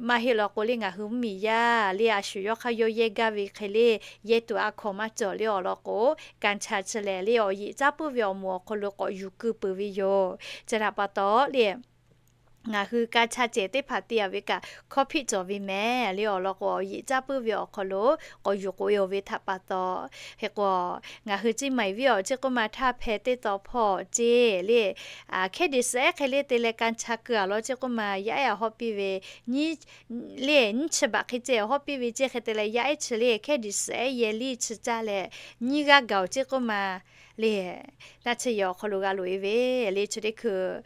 maˇ heˆ law k'o le ngaˬ hui mvuhˇmiˬ yaˇ le a shu yawˇ hk'aˇ yawˇ yehˇ gaˇ ve hk'e le yehˇ tuˬ a hkawnˍ maˇ cawˬ le awˬ lawn k'o กัญชา chi lehˬ le awˬ yeꞈ caˉ puiˉ ve awˬ moˍ awˬ hk'aw lo k'awꞈ yuˬ keu peuˬ ve yoˬ. Chi htaꞈ pa taw le ngaˬ hui กัญชา cehˬ teˇ hpaˍ te a ve kaꞈ hkawˇ hpiˆ cawˬ ve mehˍ le awˬ lawn k'o awˬ yeꞈ caˉ puiˉ ve awˬ hk'aw lo k'awꞈ yuˬ k'oꞈ e-oˬ ve htaꞈ pa taw. Hk'e k'o ngaˬ hui ceˇ maˍ ve awˬ ceˇ k'oˆ ma htaˇ hpehꞈ teˇ taw hpawˇ ceˇ le hkehˉ diˍ suhˍ ehˉ hk'e le te leh กัญชา keu a law ceˇ k'oˆ ma yaˇ ehˉ a hawˇ piˇ ve le nyiˇ chi baꞈ hk'e ceh hawˇ piˇ ve ceˇ. Hk'e te leh yaˇ ehˉ chi le hkehˉ diˍ suhˍ ehˉ yehˇ liˇ chi caˇ leh nyiˇ g'aˇ gaˬ-oˬ ceˇ k'oˆ ma le naˆ tsuhˇ yawˬ awˬ hk'aw lo g'a loꞈ e ve le chi teˇ hkui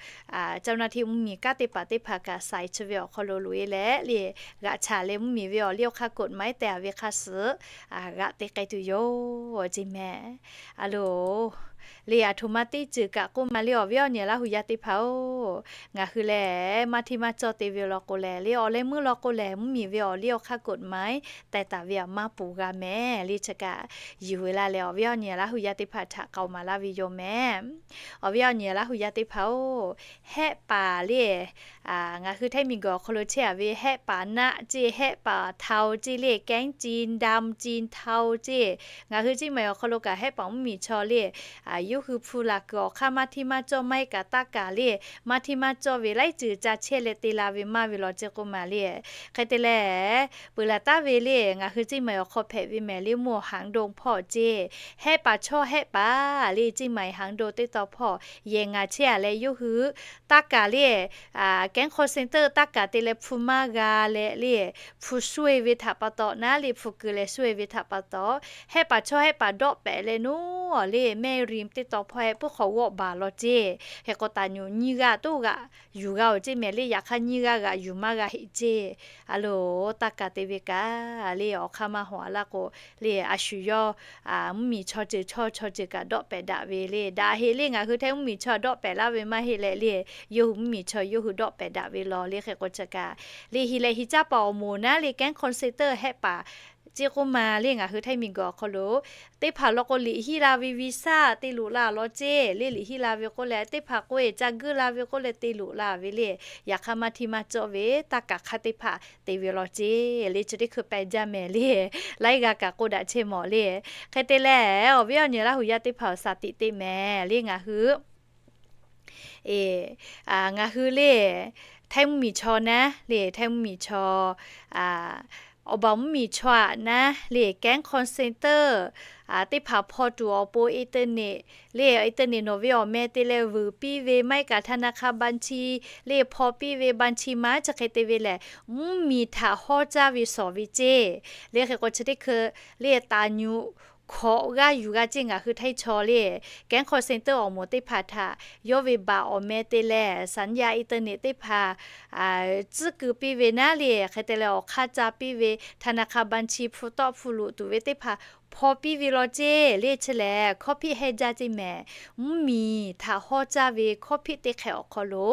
caˇ naˆ hteˇ mvuhˇmiˬ kanˉ teˇ hpaˍ teˇ hpaˍ kaꞈ สาย chi ve awˬ hk'aw lo loꞈ e leh le g'aꞈ chaꞈ leh mvuhˇmiˬ ve awˬ liˇ awˬ hk'aˇ กฎหมาย tehˬ a ve hk'a suhˍ g'aꞈ te k'ai tuˬ yoˬ ceˇ mehˍ. A loˬ le aˬ htoꞈ ma teˇ ceuˬ kaꞈ k'oˆ ma le awˬ viˉ awˬ nyi laˇ hui yaˇ teˇ hpaˍ-oˬ, ngaˬ hui lehˬ maˇ hteˇ maˇ cawˇ te ve law k'o lehˬ le awˬ leh meuˇ law k'o lehˬ mvuhˇmiˬ ve awˬ liˇ awˬ hk'aˇ กฎหมาย teh taˍ ve aˬ maˇ poˬ g'a mehˍ le chi kaꞈ, yuˬ ve laˇ leh awˬ viˉ awˬ nyi laˇ hui yaˇ teˇ hpaˍ htaꞈ k'aoˍ maˍ laˇ ve yoˬ mehˍ. Awˬ viˉ awˬ nyi laˇ hui yaˇ teˇ hpaˍ-oˬ, hehˆ paˍ le ngaˬ hui Htaiˇ miˬguiˬ awˬ hk'aw lo chehˇ a ve hehˆ paˍ naˆ ceˇ, hehˆ paˍ เทา ceˇ le, แก๊งจีนดำ จีนเทา ceˇ. Ngaˬ hui Ciˇ Maiˍ awˬ hk'aw lo kaꞈ hehˆ paˍ mvuhˇmiˬ chaw le, yawˇ hui hpu laˬ kuiˬ awˬ hk'aˇ maˇ hteˇ maˇ cawˇ maˇ heˆ kaꞈ taˇ kaˍ le, maˇ hteˇ maˇ cawˇ ve laiˉ ceuˬ ca chehˇ leh te la ve maˇ ve law ceˇ k'oˆ ma le. Hk'e te leh, peuˬ laˬ taˍ ve le ngaˬ hui Ciˇ Maiˍ awˬ hk'aw hpehꞈ ve mehˍ le mawˬ หางดง hpawˇ ceˇ. Hehˆ paˍ chawˇ hehˆ paˍ le Ciˇ Maiˍ หางดง teˇ taw hpawˇ yehˬ ngaˬ chehˇ a leh yawˇ hui taˇ kaˍ le แก๊ง call center taˇ kaˍ te leh hpu maˇ g'a leh le, hpu sho e ve htaꞈ pa taw naˉ le hpu keu leh sho e ve htaꞈ pa taw, hehˆ paˍ chawˇ hehˆ paˍ dawˆ pehꞈ leh naˉ le mehˆ rim teˇ taw hpawˇ hehˆ puiˉ hk'awꞈ g'awˆ baˬ law ceˇ. Hk'e k'o taˍ nyi nyiˇ g'aˇ toˉ g'aꞈ yuˬ g'a-oˬ ceˇ mehˍ le, yaꞈ hk'aˇ nyiˇ g'aˇ g'aꞈ yuˬ maˇ g'a heˆ ceˇ. A loˬ, taˇ kaˍ te ve kaꞈ le awˬ hk'aˇ maˇ hawˍ a laˇ k'o le, a shu yawˇ mvuhˇmiˬ chaw ceuˬ chaw chaw ceuˬ kaꞈ dawˆ pehꞈ daꞈ ve le. Daꞈ heˆ le ngaˬ hui Htaiˇ mvuhˇmiˬ chaw dawˆ pehꞈ laˇ ve maˇ heˆ leh le, yawˇ hui mvuhˇmiˬ chaw yawˇ hui dawˆ pehꞈ daꞈ ve law le. Hk'e k'o chi kaꞈ le hi leh hi caˇ paˍ awˬ moˍ naˉ le แก๊ง call center hehˆ paˍ ceˇ k'oˆ ma le ngaˬ hui Htaiˇ miˬguiˬ awˬ hk'aw lo teˇ hpaˍ law k'o liꞈ hiˆ la ve visa te loꞈ la law ceˇ le. Liꞈ hiˆ la ve k'oˆ leh teˇ hpaˍ k'oˆ e ca guˇ la ve k'oˆ leh te loꞈ la ve le. Yaꞈ hk'aˇ maˇ hteˇ maˇ cawˇ ve taˇ kaˍ hk'aˇ teˇ hpaˍ te ve law ceˇ le. Chi teˇ hkui peh jaˇ mehˍ le, laiˉ g'a kaꞈ k'oˆ daꞈ chehˇ mawˬ le. Hk'e te leh awˬ viˉ awˬ nyi laˇ hui yaˇ teˇ hpaˍ awˬ shaˍ tiꞈ te mehˍ le ngaˬ hui ngaˬ hui le Htaiˇ mvuhˇmiˬ chaw naˉ le, Htaiˇ mvuhˇmiˬ chaw, awˬ baˬ mvuhˇmiˬ chaw aꞈ naˉ le แก๊ง call center teˇ hpaˍ hpaw tuˬ awˬ pon internet le, internet nawˬ ve awˬ meh te leh vuiˬ piˇ ve maˇ heˆ kaꞈ ธนาคาร บัญชี le hpaw piˇ ve บัญชีม้า chi hk'e te ve lehˬ, mvuhˇmiˬ htaꞈ hawˉ caˇ ve shawˍ ve ceˇ. Le hk'e k'o chi teˇ hkui le taˍ nyuꞈ hkawꞈ g'aˇ yuˬ g'a ceˇ ngaˬ hui Htaiˇ chaw le แก๊ง call center awˬ moˍ teˇ hpaˍ htaꞈ yawˇ ve baꞈ awˬ meh te leh สัญญาณ internet teˇ hpaˍ tcuhˉ keu piˇ ve naˉ le, hk'e te leh awˬ hk'aˇ ca piˇ ve ธนาคาร บัญชี hpu tawˆ hpu loꞈ tuˬ ve teˇ hpaˍ hpaw piˇ ve law ceˇ le. Chi lehˬ คอมพิวเตอร์ hehnˇ jaˇ ceˇ mehˍ. Mvuhˇmiˬ htaꞈ hawˉ caˇ ve คอมพิวเตอร์ teˇ hk'ehꞈ awˬ hk'aw lo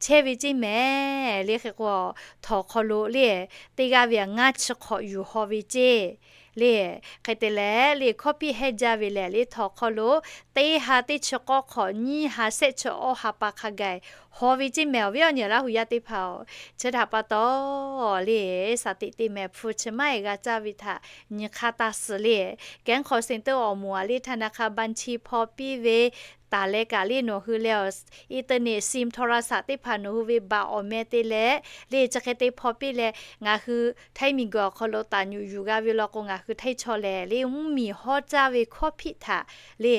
chehˇ ve ceˇ mehˍ le. Hk'e k'o, htawnˍ hk'aw lo le teˇ g'aˇ ve aꞈ ngaˇ chi hk'awꞈ yuˬ haw ve ceˇ le. Hk'e te leh le คอมพิวเตอร์ hehnˇ jaˇ ve lehˬ le htawnˍ hk'aw lo teˇ ha teˇ chi k'awˇ hk'awꞈ nyiˇ ha shehˆ chi awˇ ha pa hk'a gaˬ haw ve ceˇ mehˍ. Awˬ viˉ awˬ nyi laˇ hui yaˇ teˇ hpaˍ-oˬ, chi htaꞈ pa taw le shaˍ tiꞈ te mehˍ. Hpu chi maˇ heˆ g'a caˇ ve htaꞈ nyi hk'aˇ taˇ suh le แก๊ง call center awˬ moˍ aꞈ le ธนาคาร บัญชี hpaw piˇ ve taˍ leh kaꞈ le nawˬ hui leh awˬ internet ซิม โทรศัพท์ teˇ hpaˍ nawˬ hui ve baꞈ awˬ meh te leh le chi hk'e te hpaw piˇ leh ngaˬ hui Htaiˇ miˬguiˬ awˬ hk'aw lo taˍ nyuꞈ yuˬ g'a ve law k'o ngaˬ hui Htaiˇ chaw lehˬ le mvuhˇmiˬ hawˉ caˇ ve คอมพิวเตอร์ htaꞈ le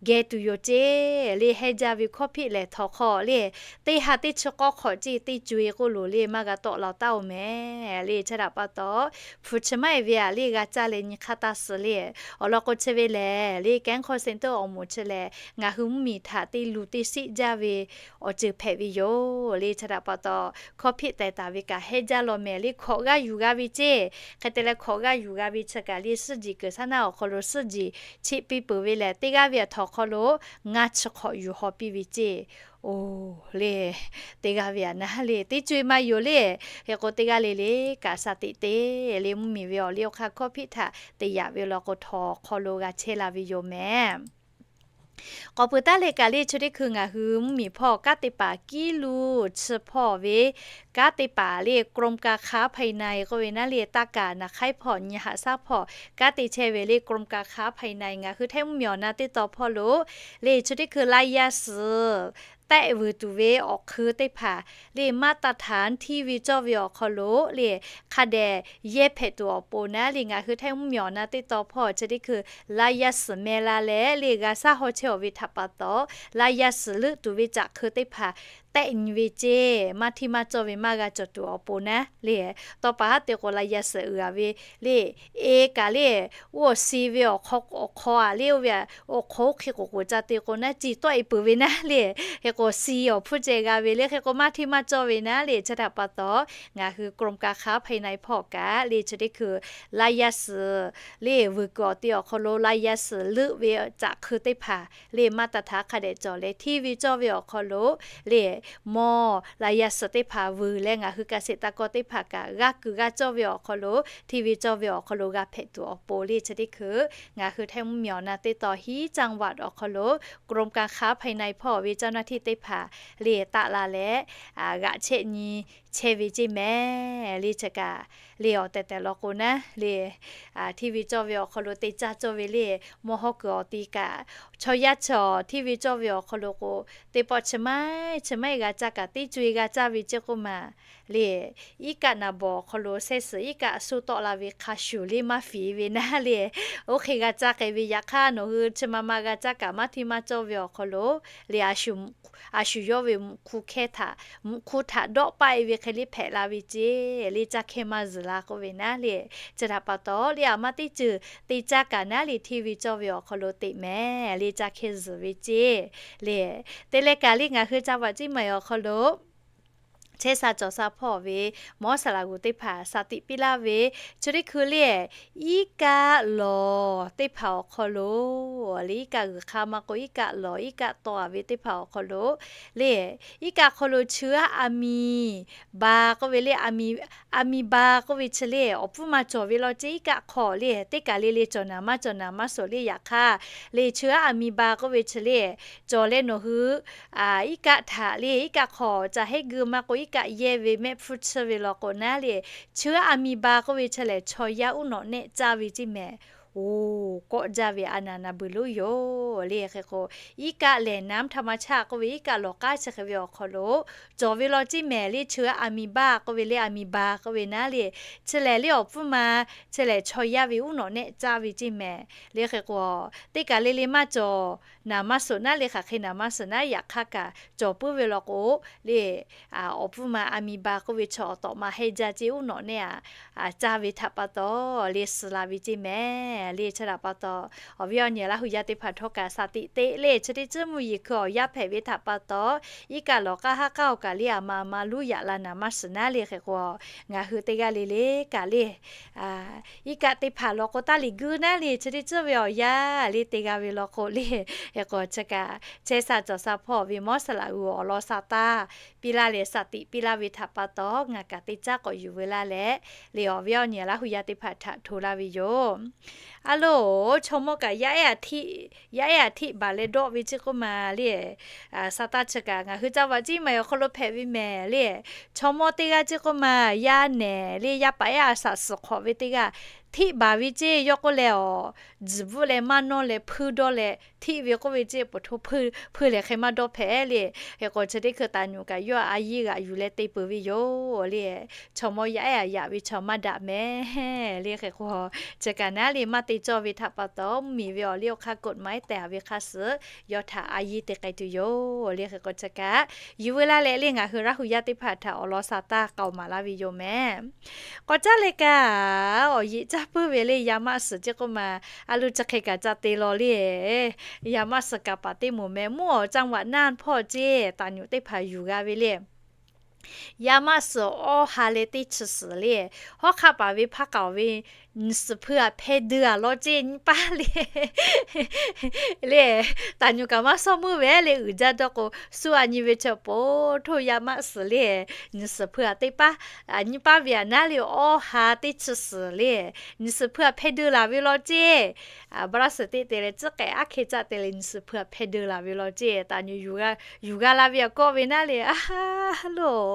geh tuˬ yoˬ ceˇ le. Hehnˇ jaˇ ve คอมพิวเตอร์ lehˬ htawnˍ hk'aw le teˇ ha teˇ chi k'awˇ hk'awꞈ ceˇ teˇ co e k'oˆ loˬ le maˇ g'a tawˆ la taˉ-oˬ mehˍ le. Chi htaꞈ pa taw hpu chi maˇ heˆ ve aꞈ le g'a caˇ leh nyi hk'aˇ taˇ suh le. Awˬ lawn k'o chi ve lehˬ le แก๊ง call center awˬ moˍ chi lehˬ ngaˬ hui mvuhˇmiˬ htaꞈ te luˬ te siˆ jaˇ ve awˬ ceuˬ hpehꞈ ve yoˬ le. Chi htaꞈ pa taw คอมพิวเตอร์ tehˬ taˍ ve kaꞈ hehnˇ jaˇ law mehˍ le hkawꞈ g'aˇ yuˬ g'a ve ceˇ. Hk'e te leh hkawꞈ g'aˇ yuˬ g'a ve chi kaꞈ le suhˉ jiˬ kuiˬ shaˉ naˆ awˬ hk'aw lo suhˉ jiˬ chiˆ piˇ peuˬ ve lehˬ teˇ g'aˇ ve aꞈ htawnˍ hk'aw lo ngaˇ chi hk'awꞈ yuˬ haw piˇ ve ceˇ. Oˬ le, teˇ g'aˇ ve aꞈ naˉ le teˇ co e maˇ yoˬ le. Hk'e k'o teˇ g'aˇ le le kaꞈ shaˍ tiꞈ te le mvuhˇmiˬ ve awˬ liˇ awˬ hk'aˇ คอมพิวเตอร์ tehˬ yaꞈ ve law k'o htawnˍ hk'aw lo g'a chehˇ la ve yoˬ mehˍ. K'awꞈ peuˬ taˉ leh kaꞈ le chi teˇ hkui ngaˬ hui mvuhˇmiˬ hpawˇ kanˉ te paˍ kiˇ luˬ chi hpawˇ ve kanˉ te paˍ le กรมการค้าภายใน k'oˆ ve naˉ le taˇ kaˍ naˍ hk'aiˉ hpawˇ nyi haꞈ shaˉ hpawˇ kanˉ te chehˇ ve le กรมการค้าภายใน ngaˬ hui Htaiˇ mvuhˇmiˬ awˬ na teˇ taw hpawˇ lo le chi teˇ hkui laˇ yaˇ suhˍ tehˆ vuiˬ tuˬ ve awˬ hk'eun teˇ hpaˍ le maˇ taˇ htanˍ hteˇ ve cawˇ ve awˬ hk'aw lo le hk'a dehꞈ yehˇ hpehꞈ tuˬ awˬ pon naˉ le ngaˬ hui Htaiˇ mvuhˇmiˬ awˬ na teˇ taw hpawˇ chi teˇ hkui laˇ yaˇ suhˍ meh la leh le g'a shaˉ haw chehˇ awˬ ve htaꞈ pa taw laˇ yaˇ suhˍ leuˆ tuˬ ve caꞈ hk'eun teˇ hpaˍ tehˆ nyi ve ceˇ. Maˇ hteˇ maˇ cawˇ ve maˇ g'a cawˬ tuˬ awˬ pon naˉ le, tawˇ pa haˉ te k'o la yaˇ suhˍ uiˍ a ve le, e kaꞈ le, oˇ awˬ si ve awˬ hk'aw awˬ hk'aw aꞈ le, oˇ ve awˬ hk'aw oˇ hk'e k'oˍ k'oˍ ca te k'o naˉ, ci tawˆ e peuˬ ve naˉ le, hk'e k'o si awˬ hpfuhˇ ceh g'a ve le, hk'e k'o maˇ hteˇ maˇ cawˇ ve naˉ le. Chi htaꞈ pa taw, ngaˬ hui กรมการค้าภายใน hpawˇ kaꞈ le, chi teˇ hkui la yaˇ suhˍ le, vuiˬ kuiˬ awˬ te awˬ hk'aw lo la yaˇ suhˍ leuˆ ve caꞈ hkui teˇ hpaˍ le, maˇ taˍ htaꞈ hk'a dehꞈ cawˬ leh hteˇ ve cawˇ ve awˬ hk'aw lo le, mawˇ la yaˇ suhˍ teˇ hpaˍ vuiˬ leh ngaˬ hui เกษตรกร teˇ hpaˍ kaꞈ g'a kuiˬ g'a cawˇ ve awˬ hk'aw lo, hteˇ ve cawˇ ve awˬ hk'aw lo g'a hpehꞈ tuˬ awˬ pon le, chi teˇ hkui ngaˬ hui htaiˇ mvuhˇ miˬ awˬ na teˇ taw hiˉ จังหวัด awˬ hk'aw lo กรมการค้าภายใน hpawˇ ve เจ้าหน้าที่ teˇ hpaˍ le taˆ la leh, g'aꞈ chehˆ nyi chehˇ ve ceˇ mehˍ le. Chi kaꞈ le awˬ tehˬ tehˬ law k'o naˉ le, hteˇ ve cawˇ ve awˬ hk'aw lo te caˇ cawˇ ve le, mawˇ hawˉ kuiˬ awˬ ti kaꞈ chaw yaˇ chaw hteˇ ve cawˇ ve awˬ hk'aw lo k'o, teˇ pawˆ chi maiˉ chi maiˉ g'a caˇ kaꞈ teˇ co e g'a caˇ ve ceˇ k'oˆ ma le, iˉ kaˆ naˍ bawˬ awˬ hk'aw lo sehˉ suhˍ iˉ kaˆ suh tawˆ la ve hk'a shuˍ le maˇ fiˍ ve naˉ le, oˇ hk'e g'a caˇ k'ai ve yaꞈ hk'aˇ nawˬ hui chi ma ma g'a caˇ kaꞈ maˇ hteˇ maˇ cawˇ ve awˬ hk'aw lo le, a shu yawˇ ve mvuhꞈ hk'u hkehˇ htaꞈ, mvuhꞈ hk'u htaꞈ dawˆ paˆ e ve hk'e le hpehꞈ la ve ceˇ le, caˇ hkehˇ maˇ zuhˬ la k'oˆ ve naˉ le. Chi htaꞈ pa taw le, a ma teˇ ceuˬ te caˇ kaꞈ naˉ le, hteˇ ve cawˇ ve awˬ hk'aw lo teꞈ mehˍ le, caˇ hkehˇ zuhˬ ve ceˇ le. Te leh kaꞈ le ngaˬ hui ca vaꞈ ceˇ ma awˬ hk'aw lo chehˇ sha cawˬ sha hpawˇ ve mawˇ saˍ laꞈ g'uˬ teˇ hpaˍ shaˍ tiꞈ piˇ laˇ ve, chi teˇ hkui le, iˉ kaˆ lawˬ teˇ hpaˍ awˬ hk'aw lo le, iˉ kaˆ g'uiˬ hk'a maˇ k'o iˉ kaˆ lawˬ iˉ kaˆ taw a ve teˇ hpaˍ awˬ hk'aw lo le, iˉ kaˆ hk'aw lo cheu aˉ a miˍ ba k'oˆ ve le, a miˍ ba k'oˆ ve chi le awˬ pfuhˇ ma cawˬ ve law ceˇ. Iˉ kaˆ hk'aw le teˇ kaˬ le le cawˬ naˍ maˇ cawˬ naˍ maˇ suhˍ le, yaꞈ hk'aˇ le cheu aˉ a miˍ ba k'oˆ ve chi le cawˬ leh nawˬ hui iˉ kaˆ htaꞈ le, iˉ kaˆ hk'aw ca heˉ geu maˇ k'o iˉ kaˆ yehˇ ve mehˆ hpfuhˇ chiˇ ve law k'o naˉ le, cheu aˉ a miˍ ba k'oˆ ve chi lehˬ chaw yaˇ uˉ nawꞈ nehˆ caˇ ve ceˇ mehˍ. Oˬ, kawˆ jaˇ ve a naˍ naˍ beuˬ loˉ yoˬ le. Hk'e k'o, iˉ kaˆ lehˬ น้ำธรรมชาติ k'oˆ ve iˉ kaˆ lawˬ k'aˉ chi hk'e ve awˬ hk'aw lo cawˬ ve law ceˇ mehˍ le, cheu aˉ a miˍ ba k'oˆ ve le, a miˍ ba k'oˆ ve naˉ le, chi lehˬ le awˬ pfuhˇ ma chi lehˬ chaw yaˇ ve uˉ nawꞈ nehˆ caˇ ve ceˇ mehˍ le. Hk'e k'o, teˇ kaˬ le le maˇ cawˬ naˍ maˇ suhˍ naˉ le, hk'aˬ hk'e naˍ maˇ suhˍ naˉ, yaꞈ hk'aˇ kaꞈ cawˬ puiˉ ve law k'o le, awˬ pfuhˇ ma a miˍ ba k'oˆ ve chaw awˬ tawꞈ ma hehnˇ jaˇ ceˇ uˉ nawꞈ nehˆ a caˇ ve htaꞈ pa taw le suh la ve ceˇ mehˍ le. Chi htaꞈ pa taw, awˬ viˉ awˬ nyi Laˇ hu yaˇ teˇ hpaˍ htawˇ kaꞈ shaˍ tiꞈ teꞈ le, chi teˇ tcuhˉ mvuhˇ yeˬ hkui awˬ yaˇ hpehꞈ ve htaꞈ pa taw, iˉ kaˆ lawˬ k'aˉ haˉ k'aˉ awˬ kaꞈ le a ma a ma luˉ yaꞈ la naˍ maˇ suhˍ naˉ le. Hk'e k'o, ngaˬ hui teˇ g'aˇ le le kaꞈ le, iˉ kaˆ teˇ hpaˍ law k'o taˇ liꞈ guiˇ naˉ le, chi teˇ tcuhˉ ve awˬ yaˇ le te g'a ve law k'o le, hk'e k'o chi kaꞈ chehˇ sha cawˬ sha hpawˇ ve mawˇ saˍ laꞈ g'uˬ awˬ lawn sha taˇ piˇ laˇ leh shaˍ tiꞈ piˇ laˇ ve htaꞈ pa taw ngaˬ kaꞈ teˇ caˉ k'awꞈ yuˬ veu laˇ leh le, awˬ viˉ awˬ nyi Laˇ hu yaˇ teˇ hpaˍ htaꞈ hto laˇ ve yoˬ. A loˬ, chaw mawˇ kaꞈ yaˇ ehˉ a hteˆ, yaˇ ehˉ a hteˆ baˬ leh dawˆ ve ceˇ k'oˆ ma le, sha taˇ chi kaꞈ ngaˬ hui ca vaꞈ ceˇ ma awˬ hk'aw lo hpehꞈ ve mehˍ le. Chaw mawˇ teˇ g'aˇ ceˇ k'oˆ ma yaˇ nehˬ le, yaˇ paˍ ehˉ a shaꞈ suhˍ hk'awꞈ ve teˇ g'aˇ hteˆ baˬ ve ceˇ. Yawˇ k'oˆ leh awˬ, tzuhˬ bvuhˆ leh maˇ nawˇ leh hpuiˇ dawˇ leh hteˆ ve k'oˆ ve ceˇ, poˬ hto hpuiˇ leh hk'e maˇ dawˇ hpehꞈ le. Hk'e k'o chi teˇ hkui taˍ nyuꞈ kaꞈ yawˇ a yiˇ g'aꞈ yuˬ leh te peuˬ ve yoˬ le. Chaw mawˇ yaˇ ehˉ a yaꞈ ve chaw maˇ daꞈ mehˍ le. Hk'e k'o, chi kaꞈ naˉ le maˇ te cawˇ ve htaꞈ pa taw, mvuhˇ miˬ ve awˬ liˇ awˬ hk'aˇ กฎหมาย tehˬ a ve hk'a suhˍ yawˇ htaꞈ a yiˇ te k'ai tuˬ yoˬ le. Hk'e k'o chi kaꞈ yuˬ veu laˇ leh le, ngaˬ hui Laˇ hu yaˇ teˇ hpaˍ htaꞈ awˬ lawn sha taˇ k'aoˍ maˍ laˇ ve yoˬ mehˍ. K'awꞈ caˉ leh kaꞈ, awˬ yeꞈ caˇ puiˉ ve le, yaˇ maˆ suhˍ ceˇ k'oˆ ma, a loˬ chi hk'e kaꞈ ca te law le. Yaˇ maˆ suhˍ kaˍ paˍ teˇ moˍ mehˍ, mvuhˇ awˬ จังหวัดน่าน hpawˇ ceˇ taˍ nyuꞈ teˇ hpaˍ yuˬ g'a ve le. Yaˇ maˆ suhˍ awˇ ha leh teˇ chi suhˍ le, hawˉ hk'aˆ paˍ ve hpaˇ k'aoˍ ve nyi suhˍ hpui a hpehˇ deu a law ceˇ nyi paˇ le. Le, taˍ nyuꞈ kaꞈ maˇ shawˉ meuˇ ve le, uiˍ jaˇ dawˇ k'o, suh a nyi ve chaw po htoˇ yaˇ maˆ suhˍ le, nyi suhˍ hpui a teˇ paˉ, nyi paˇ ve a naˉ le awˇ ha teˇ chi suhˍ le, nyi suhˍ hpui a hpehˇ deu laˬ ve law ceˇ. Baˆ laˇ suhˍ teˇ te leh tcuhˉ k'ehꞈ aˉ hkeh caˆ te leh nyi suhˍ hpui a hpehˇ deu laˬ ve law ceˇ. Taˍ nyuꞈ yuˬ g'a la ve a kawˆ ve naˉ le, a loˬ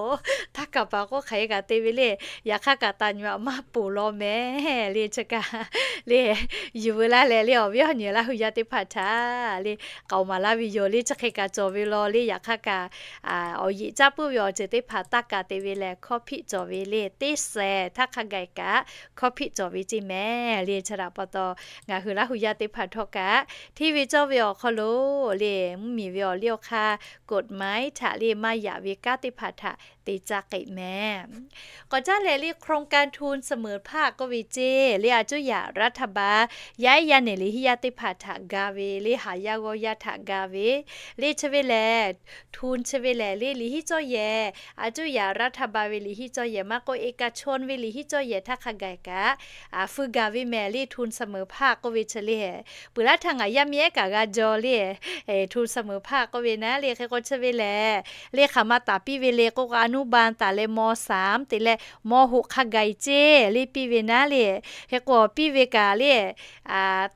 Htaˇ kaˍ paˍ k'oˆ hk'aˬ hk'e kaꞈ te ve le, yaꞈ hk'aˇ kaꞈ taˍ nyi ma maˇ ponˬ law mehˍ le chi kaꞈ le, yuˬ veu laˇ leh le awˬ viˉ awˬ nyi Laˇ hu yaˇ teˇ hpaˍ htaꞈ le k'aoˍ maˍ laˇ ve yoˬ le. Chi hk'e kaꞈ cawˬ ve law le, yaꞈ hk'aˇ kaꞈ awˬ yeꞈ caˇ puiˉ ve awˬ ceuˬ teˇ hpaˍ taˇ kaˍ te ve lehˬ, hkawˇ hpiˆ cawˬ ve le, teˇ shehˍ htaˇ hk'a gaˬ kaꞈ hkawˇ hpiˆ cawˬ ve ceˇ mehˍ le. Chi htaꞈ pa taw, ngaˬ hui Laˇ hu yaˇ teˇ hpaˍ htawˇ kaꞈ hteˇ ve cawˇ ve awˬ hk'aw lo le, mvuhˇmiˬ ve awˬ liˇ awˬ hk'aˇ กฎหมาย htaꞈ le maˇ yaꞈ ve kanˉ teˇ hpaˍ htaꞈ te caˇ k'e mehˍ. K'awꞈ caˉ leh le โครงการทุนเสมอภาค k'oˆ ve ceˇ le, a cuˇ yaꞈ รัฐบาล yaˇ ehˉ yaˇ nehˬ liꞈ hiˉ yaˇ teˇ hpaˍ htaꞈ ga ve le, haˍ yaˇ g'awˇ yaˇ htaꞈ ga ve le chi ve lehˬ, ทุน chi ve lehˬ le liꞈ hiˉ cawˇ yehˬ, a cuˇ yaꞈ รัฐบาล ve liꞈ hiˉ cawˇ yehˬ maˇ k'oˆ, เอกชน ve liꞈ hiˉ cawˇ yehˬ htaˇ hk'a gaˬ kaꞈ feu gaˬ ve mehˍ le ทุนเสมอภาค k'oˆ ve chi le. Peuˬ laˇ htaˇ ngaˬ yaˇ miˇ ehˉ kaꞈ g'a jaw le, ทุนเสมอภาค k'oˆ ve naˉ le hk'e k'o chi ve lehˬ, le hk'aˬ ma taˍ piˇ ve le k'oˆ k'o, อนุบาล taˍ leh ม.สาม te leh ม.หก hk'a gaˬ ceˇ le piˇ ve naˉ le. Hk'e k'o piˇ ve kaꞈ le,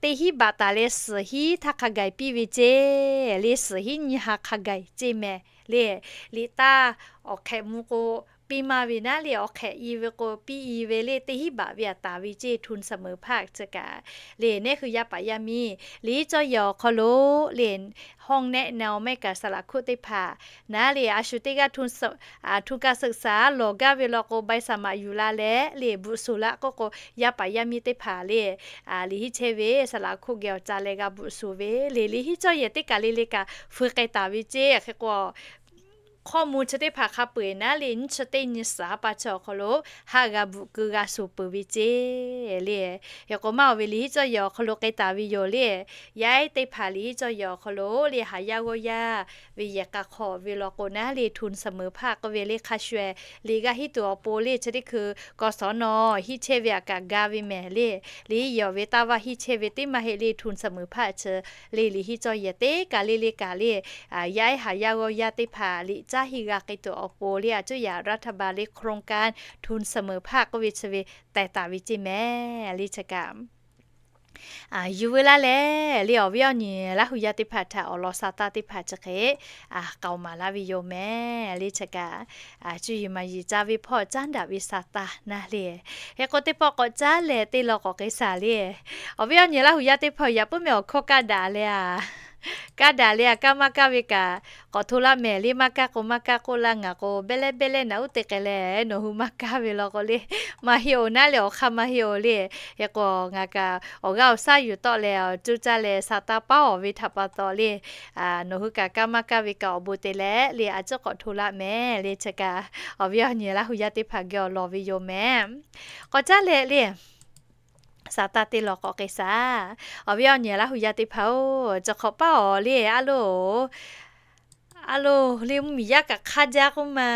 teˇ hinˉ baꞈ taˍ leh suhˍ hinˉ htaˇ hk'a gaˬ piˇ ve ceˇ le, suhˍ hinˉ nyiˇ ha hk'a gaˬ ceˇ mehˍ le. Liꞈ taˇ awˬ hk'ehꞈ mvuh k'o, piˇ maˇ ve naˉ le, awˬ hk'ehꞈ i ve k'o piˇ i ve le, teˇ hinˉ baꞈ ve aꞈ taˍ ve ceˇ ทุนเสมอภาค chi kaꞈ le. Nehˉ hui yaˇ paˍ yaˇ miˇ liꞈ hiˉ cawˇ yehˬ awˬ hk'aw lo le, ห้องแนะนำ maˇ heˆ kaꞈ saˍ laꞈ hkuˆ teˇ hpaˍ naˉ le, a shu teˇ g'aˇ ทุนการศึกษา lawˬ gaˇ ve law k'o ใบสมัคร yuˬ la leh le bvuhꞈ shuˍ laˇ k'oˆ k'o, yaˇ paˍ yaˇ miˇ teˇ hpaˍ le liꞈ hiˉ chehˇ ve saˍ laꞈ hkuˆ geh awˬ ca leh g'a bvuhꞈ shuˍ ve le. Liꞈ hiˉ cawˇ yehˬ teˇ kaˬ le le kaꞈ feu k'ai taˍ ve ceˇ. Hk'e k'o hkawˇ mvuh chi teˇ hpaˍ hk'a peu eˬ naˉ le, nyiˇ chi teˇ nyi suhˍ ha pa chi awˬ hk'aw lo haꞈ g'a bvuhꞈ keu g'a shuˍ peuˬ ve ceˇ le. Hk'e k'o maˇ oˬ ve liꞈ hiˉ cawˇ yehˬ awˬ hk'aw lo k'ai taˍ ve yoˬ le. Yaˇ ehˉ teˇ hpaˍ liꞈ hiˉ cawˇ yehˬ awˬ hk'aw lo le haˍ yaˇ g'awˇ yaˇ ve yehˬ k'a hk'aw ve law k'o naˉ le ทุนเสมอภาค k'oˆ ve le hk'a shuˍ ehˬ liꞈ g'a hiˉ tuˬ awˬ pon le chi teˇ hkui กศน. hiˆ chehˇ ve aꞈ kaꞈ ga ve mehˍ le. Liꞈ hiˉ yehˬ ve taˇ vaˇ hiˆ chehˇ ve teˇ maˇ heˆ le ทุนเสมอภาค chi le liꞈ hiˉ cawˇ yehˬ teˇ kaˬ le le kaˬ le, yaˇ ehˉ haˍ yaˇ g'awˇ yaˇ teˇ hpaˍ liꞈ caˇ hiˆ g'a k'ai tuˬ awˬ pon le, a cuˇ yaꞈ รัฐบาล le โครงการทุนเสมอภาค k'oˆ ve chi ve teh taˍ ve ceˇ mehˍ le chi kaꞈ. Yuˬ veu laˇ leh le awˬ viˉ awˬ nyi Laˇ hu yaˇ teˇ hpaˍ htaꞈ awˬ lawn sa taˇ teˇ hpaˍ chi hk'e k'aoˍ maˍ laˇ ve yoˬ mehˍ le chi kaꞈ. Cuˇ yiˍ maˍ yiˍ ca ve hpawˇ caˉ daꞈ ve sa taˇ naˉ le. Hk'e k'o teˇ pawˆ k'awꞈ caˉ leh teˇ law k'awꞈ k'ai shaˍ le. Awˬ viˉ awˬ nyi Laˇ hu yaˇ teˇ hpaˍ yaꞈ puiˉ meh awˬ hkawˇ kaˇ daꞈ leh a kaˇ daꞈ le a, kaˇ maˇ kaˇ ve kaꞈ k'awꞈ hto laˇ mehˍ le. Maˇ kaˇ k'o maˇ kaˇ k'oˆ laˇ, ngaˬ k'o behˇ leh behˇ leh naꞈ uˉ te k'ai leh nawˬ hui maˇ kaˇ ve law k'o le, maˇ heˆ oˬ naˉ le, awˬ hk'aˇ maˇ heˆ oˬ le. Hk'e k'o ngaˬ kaꞈ awˬ g'aˇ awˬ shaˉ yuˬ tawˆ leh awˬ cuˇ caˇ leh sa taˇ paˉ awˬ ve htaꞈ pa taw le, nawˬ hui kaꞈ kaˇ maˇ kaˇ ve kaꞈ awˬ bon te leh le a ciˉ k'awꞈ hto laˇ mehˍ le chi kaꞈ. Awˬ viˉ awˬ nyi Laˇ hu yaˇ teˇ hpaˍ geh awˬ lawˬ ve yoˬ mehˍ. K'awꞈ caˉ leh le sa taˇ teˇ law k'awꞈ k'ai shaˍ. Awˬ viˉ awˬ nyi Laˇ hu yaˇ teˇ hpaˍ oˬ, chi hk'awꞈ paˉ awˬ le a loˬ, a loˬ le mvuhˇmiˬ yaˇ kaꞈ hk'aˇ jaˇ k'oˆ ma.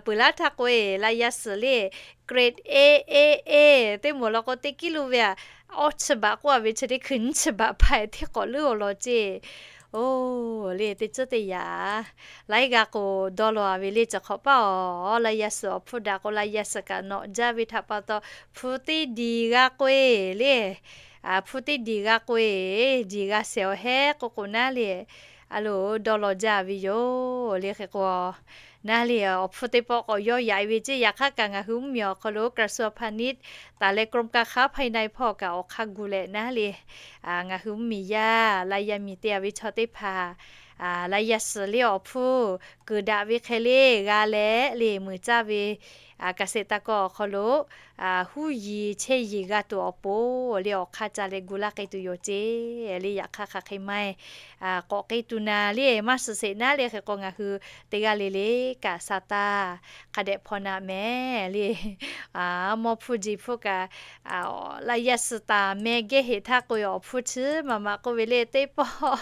Peuˬ laˇ htaˇ k'o e la yaˇ suhˍ le grade A, A, A teˇ moˍ law k'o teˇ kiˉ lo ve a, awˇ chi baꞈ k'oˆ a ve chi teˇ hkui nyiˇ chi baꞈ hpaˇ teˇ k'awꞈ leuˉ awˬ lawn ceˇ. Oˬ le teˇ ceuˬ teˇ yaꞈ laiˉ g'aˇ k'o dawˇ law a ve le, chi hk'awꞈ paˉ awˬ la yaˇ suhˍ awˬ hpfuhˇ daꞈ k'o la yaˇ suhˍ kaꞈ nawꞈ jaˇ ve htaꞈ pa taw hpu teˇ diˬ g'a k'oˆ e le, hpu teˇ diˬ g'a k'oˆ e, diˬ g'a shehˍ awˬ hehˉ k'oˆ k'o naˉ le, a loˬ dawˇ law jaˇ ve yoˬ le. Hk'e k'o naˉ le awˬ hpfuhˇ teˇ pawˆ k'awꞈ yawˇ yaꞈ e ve ceˇ. Yaꞈ hk'aˇ kaꞈ ngaˬ hui mvuhˇmiˬ awˬ hk'aw lo กระทรวงพาณิชย์ taˍ leh กรมการค้าภายใน hpawˇ kaꞈ awˬ hk'aˇ gu leh naˉ le ngaˬ hui mvuhˇmiˬ yaˇ la yaˇ miˬ te a ve chaw teˇ hpaˍ la yaˇ suhˍ le awˬ hpfuhˇ keunˍ daꞈ ve hk'e le g'a leh le meuꞈ caˇ ve เกษตรกร awˬ hk'aw lo huˉ yiˍ chehˇ yiˍ g'a tuˬ awˬ pon le awˬ hk'aˇ ca leh gu laˇ k'ai tuˬ yoˬ ceˇ le. Yaꞈ hk'aˇ hk'aˬ hk'e maˇ e k'awꞈ k'ai tuˬ naˍ le maˇ shiˍ sheˍ naˉ le. Hk'e k'o ngaˬ hui teˇ g'aˇ le le kaꞈ sa taˇ hk'a dehꞈ hpaw naꞈ mehˍ le. Mawˇ hpfuhˇ jeˬ hpfuhˇ kaꞈ la yaˇ suhˍ taˍ meh gehˇ heˍ htaˇ k'oˆ e awˬ hpfuhˇ chi maˍ maˍ k'oˆ ve le teˇ pawˆ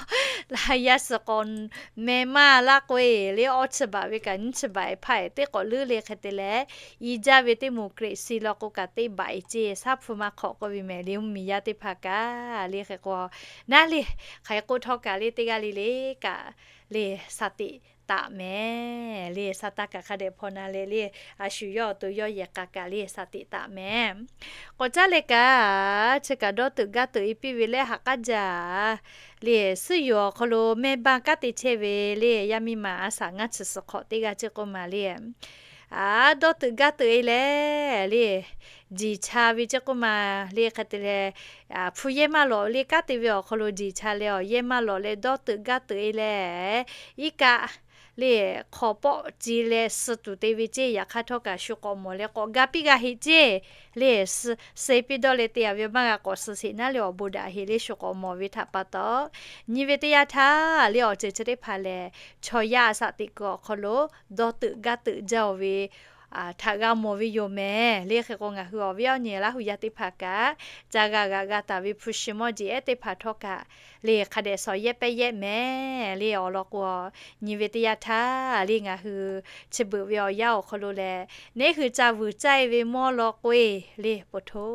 la yaˇ suhˍ k'awꞈ meh maˇ laˇ k'oˆ e le awˇ chi baꞈ ve kaꞈ nyiˇ chi baꞈ hpaˇ e teˇ k'awꞈ leuˉ le. Hk'e te leh i jaˇ ve teˇ moˍ เกรดซี law k'o kaꞈ teˇ baꞈ e ceˇ shaˉ hpu maˇ hk'awꞈ k'oˆ ve mehˍ le mvuhˇmiˬ yaˇ teˇ hpaˍ kaꞈ le. Hk'e k'o naˉ le hk'aˬ hk'e k'oˆ htawˇ kaꞈ le teˇ g'aˇ le le kaꞈ le sa teꞈ taˍ mehˍ le. Saˍtanˍ kaꞈ hk'a dehꞈ hpaw na leh le, a shu yawˇ awˬ to yawˇ yehˬ k'a kaꞈ le shaˍ teꞈ taˍ mehˍ. K'awꞈ caˉ leh kaꞈ, chi kaꞈ dawˇ teuꞈ gaˇ teuꞈ e piˇ ve leh haꞈ k'aˉ jaˇ le. Suhˉ yoˬ awˬ hk'aw lo mehˇ baˇ kanˉ te chehˇ ve le, yaˇ miˇ ma a shaꞈ ngaˇ chi suhˍ hk'awꞈ teˇ g'aˇ chi k'oˆ ma le, a, dawˇ teuꞈ gaˇ teuꞈ e leh le, jiˬ cha ve chi k'oˆ ma le, hk'e te leh, hpu yehˇ maˇ lawꞈ le kanˉ te ve awˬ hk'aw lo jiˬ cha leh awˬ yehˇ maˇ lawꞈ leh dawˇ teuꞈ gaˇ teuꞈ e leh, iˉ kaˆ le hk'aw pawˆ ci leh suh tuˬ te ve ceˇ. Yaꞈ hk'aˇ htawˇ kaꞈ shu k'awꞈ mawˬ leh k'awꞈ ga piˇ g'a heˆ ceˇ le. Suh piˇ dawˇ leh te a ve maˇ g'a k'awꞈ suh sheˍ naˉ le awˬ bon daꞈ heˆ le shu k'awꞈ mawˬ ve htaꞈ pa taw, nyi ve teˇ yanˇ htaˇ le awˬ ceuˬ chi teˇ hpaˍ lehˬ, chaw yaˇ a shaꞈ teꞈ kuiˬ awˬ hk'aw lo dawˇ teuꞈ gaˇ teuꞈ jaˇ oˬ ve htaꞈ g'a mawˬ ve yoˬ mehˍ le. Hk'e k'o, ngaˬ hui awˬ viˉ awˬ nyi Laˇ huˍ yaˇ teˇ hpaˍ kaꞈ, ca g'a g'a g'a taˍ ve hpu shi mawˇ jeˬ ehˉ teˇ hpaˍ htawˇ kaꞈ le, hk'a dehꞈ shawˍ yehˇ pehˇ yehˇ mehˍ le awˬ lawn k'o, nyi ve teˇ yanˇ htaˇ le ngaˬ hui chi beuꞈ ve awˬ yanˇ awˬ hk'aw lo lehˬ, neˉ hui ca vuiˬ caˇ e ve mawˇ law k'oˆ e le, po hto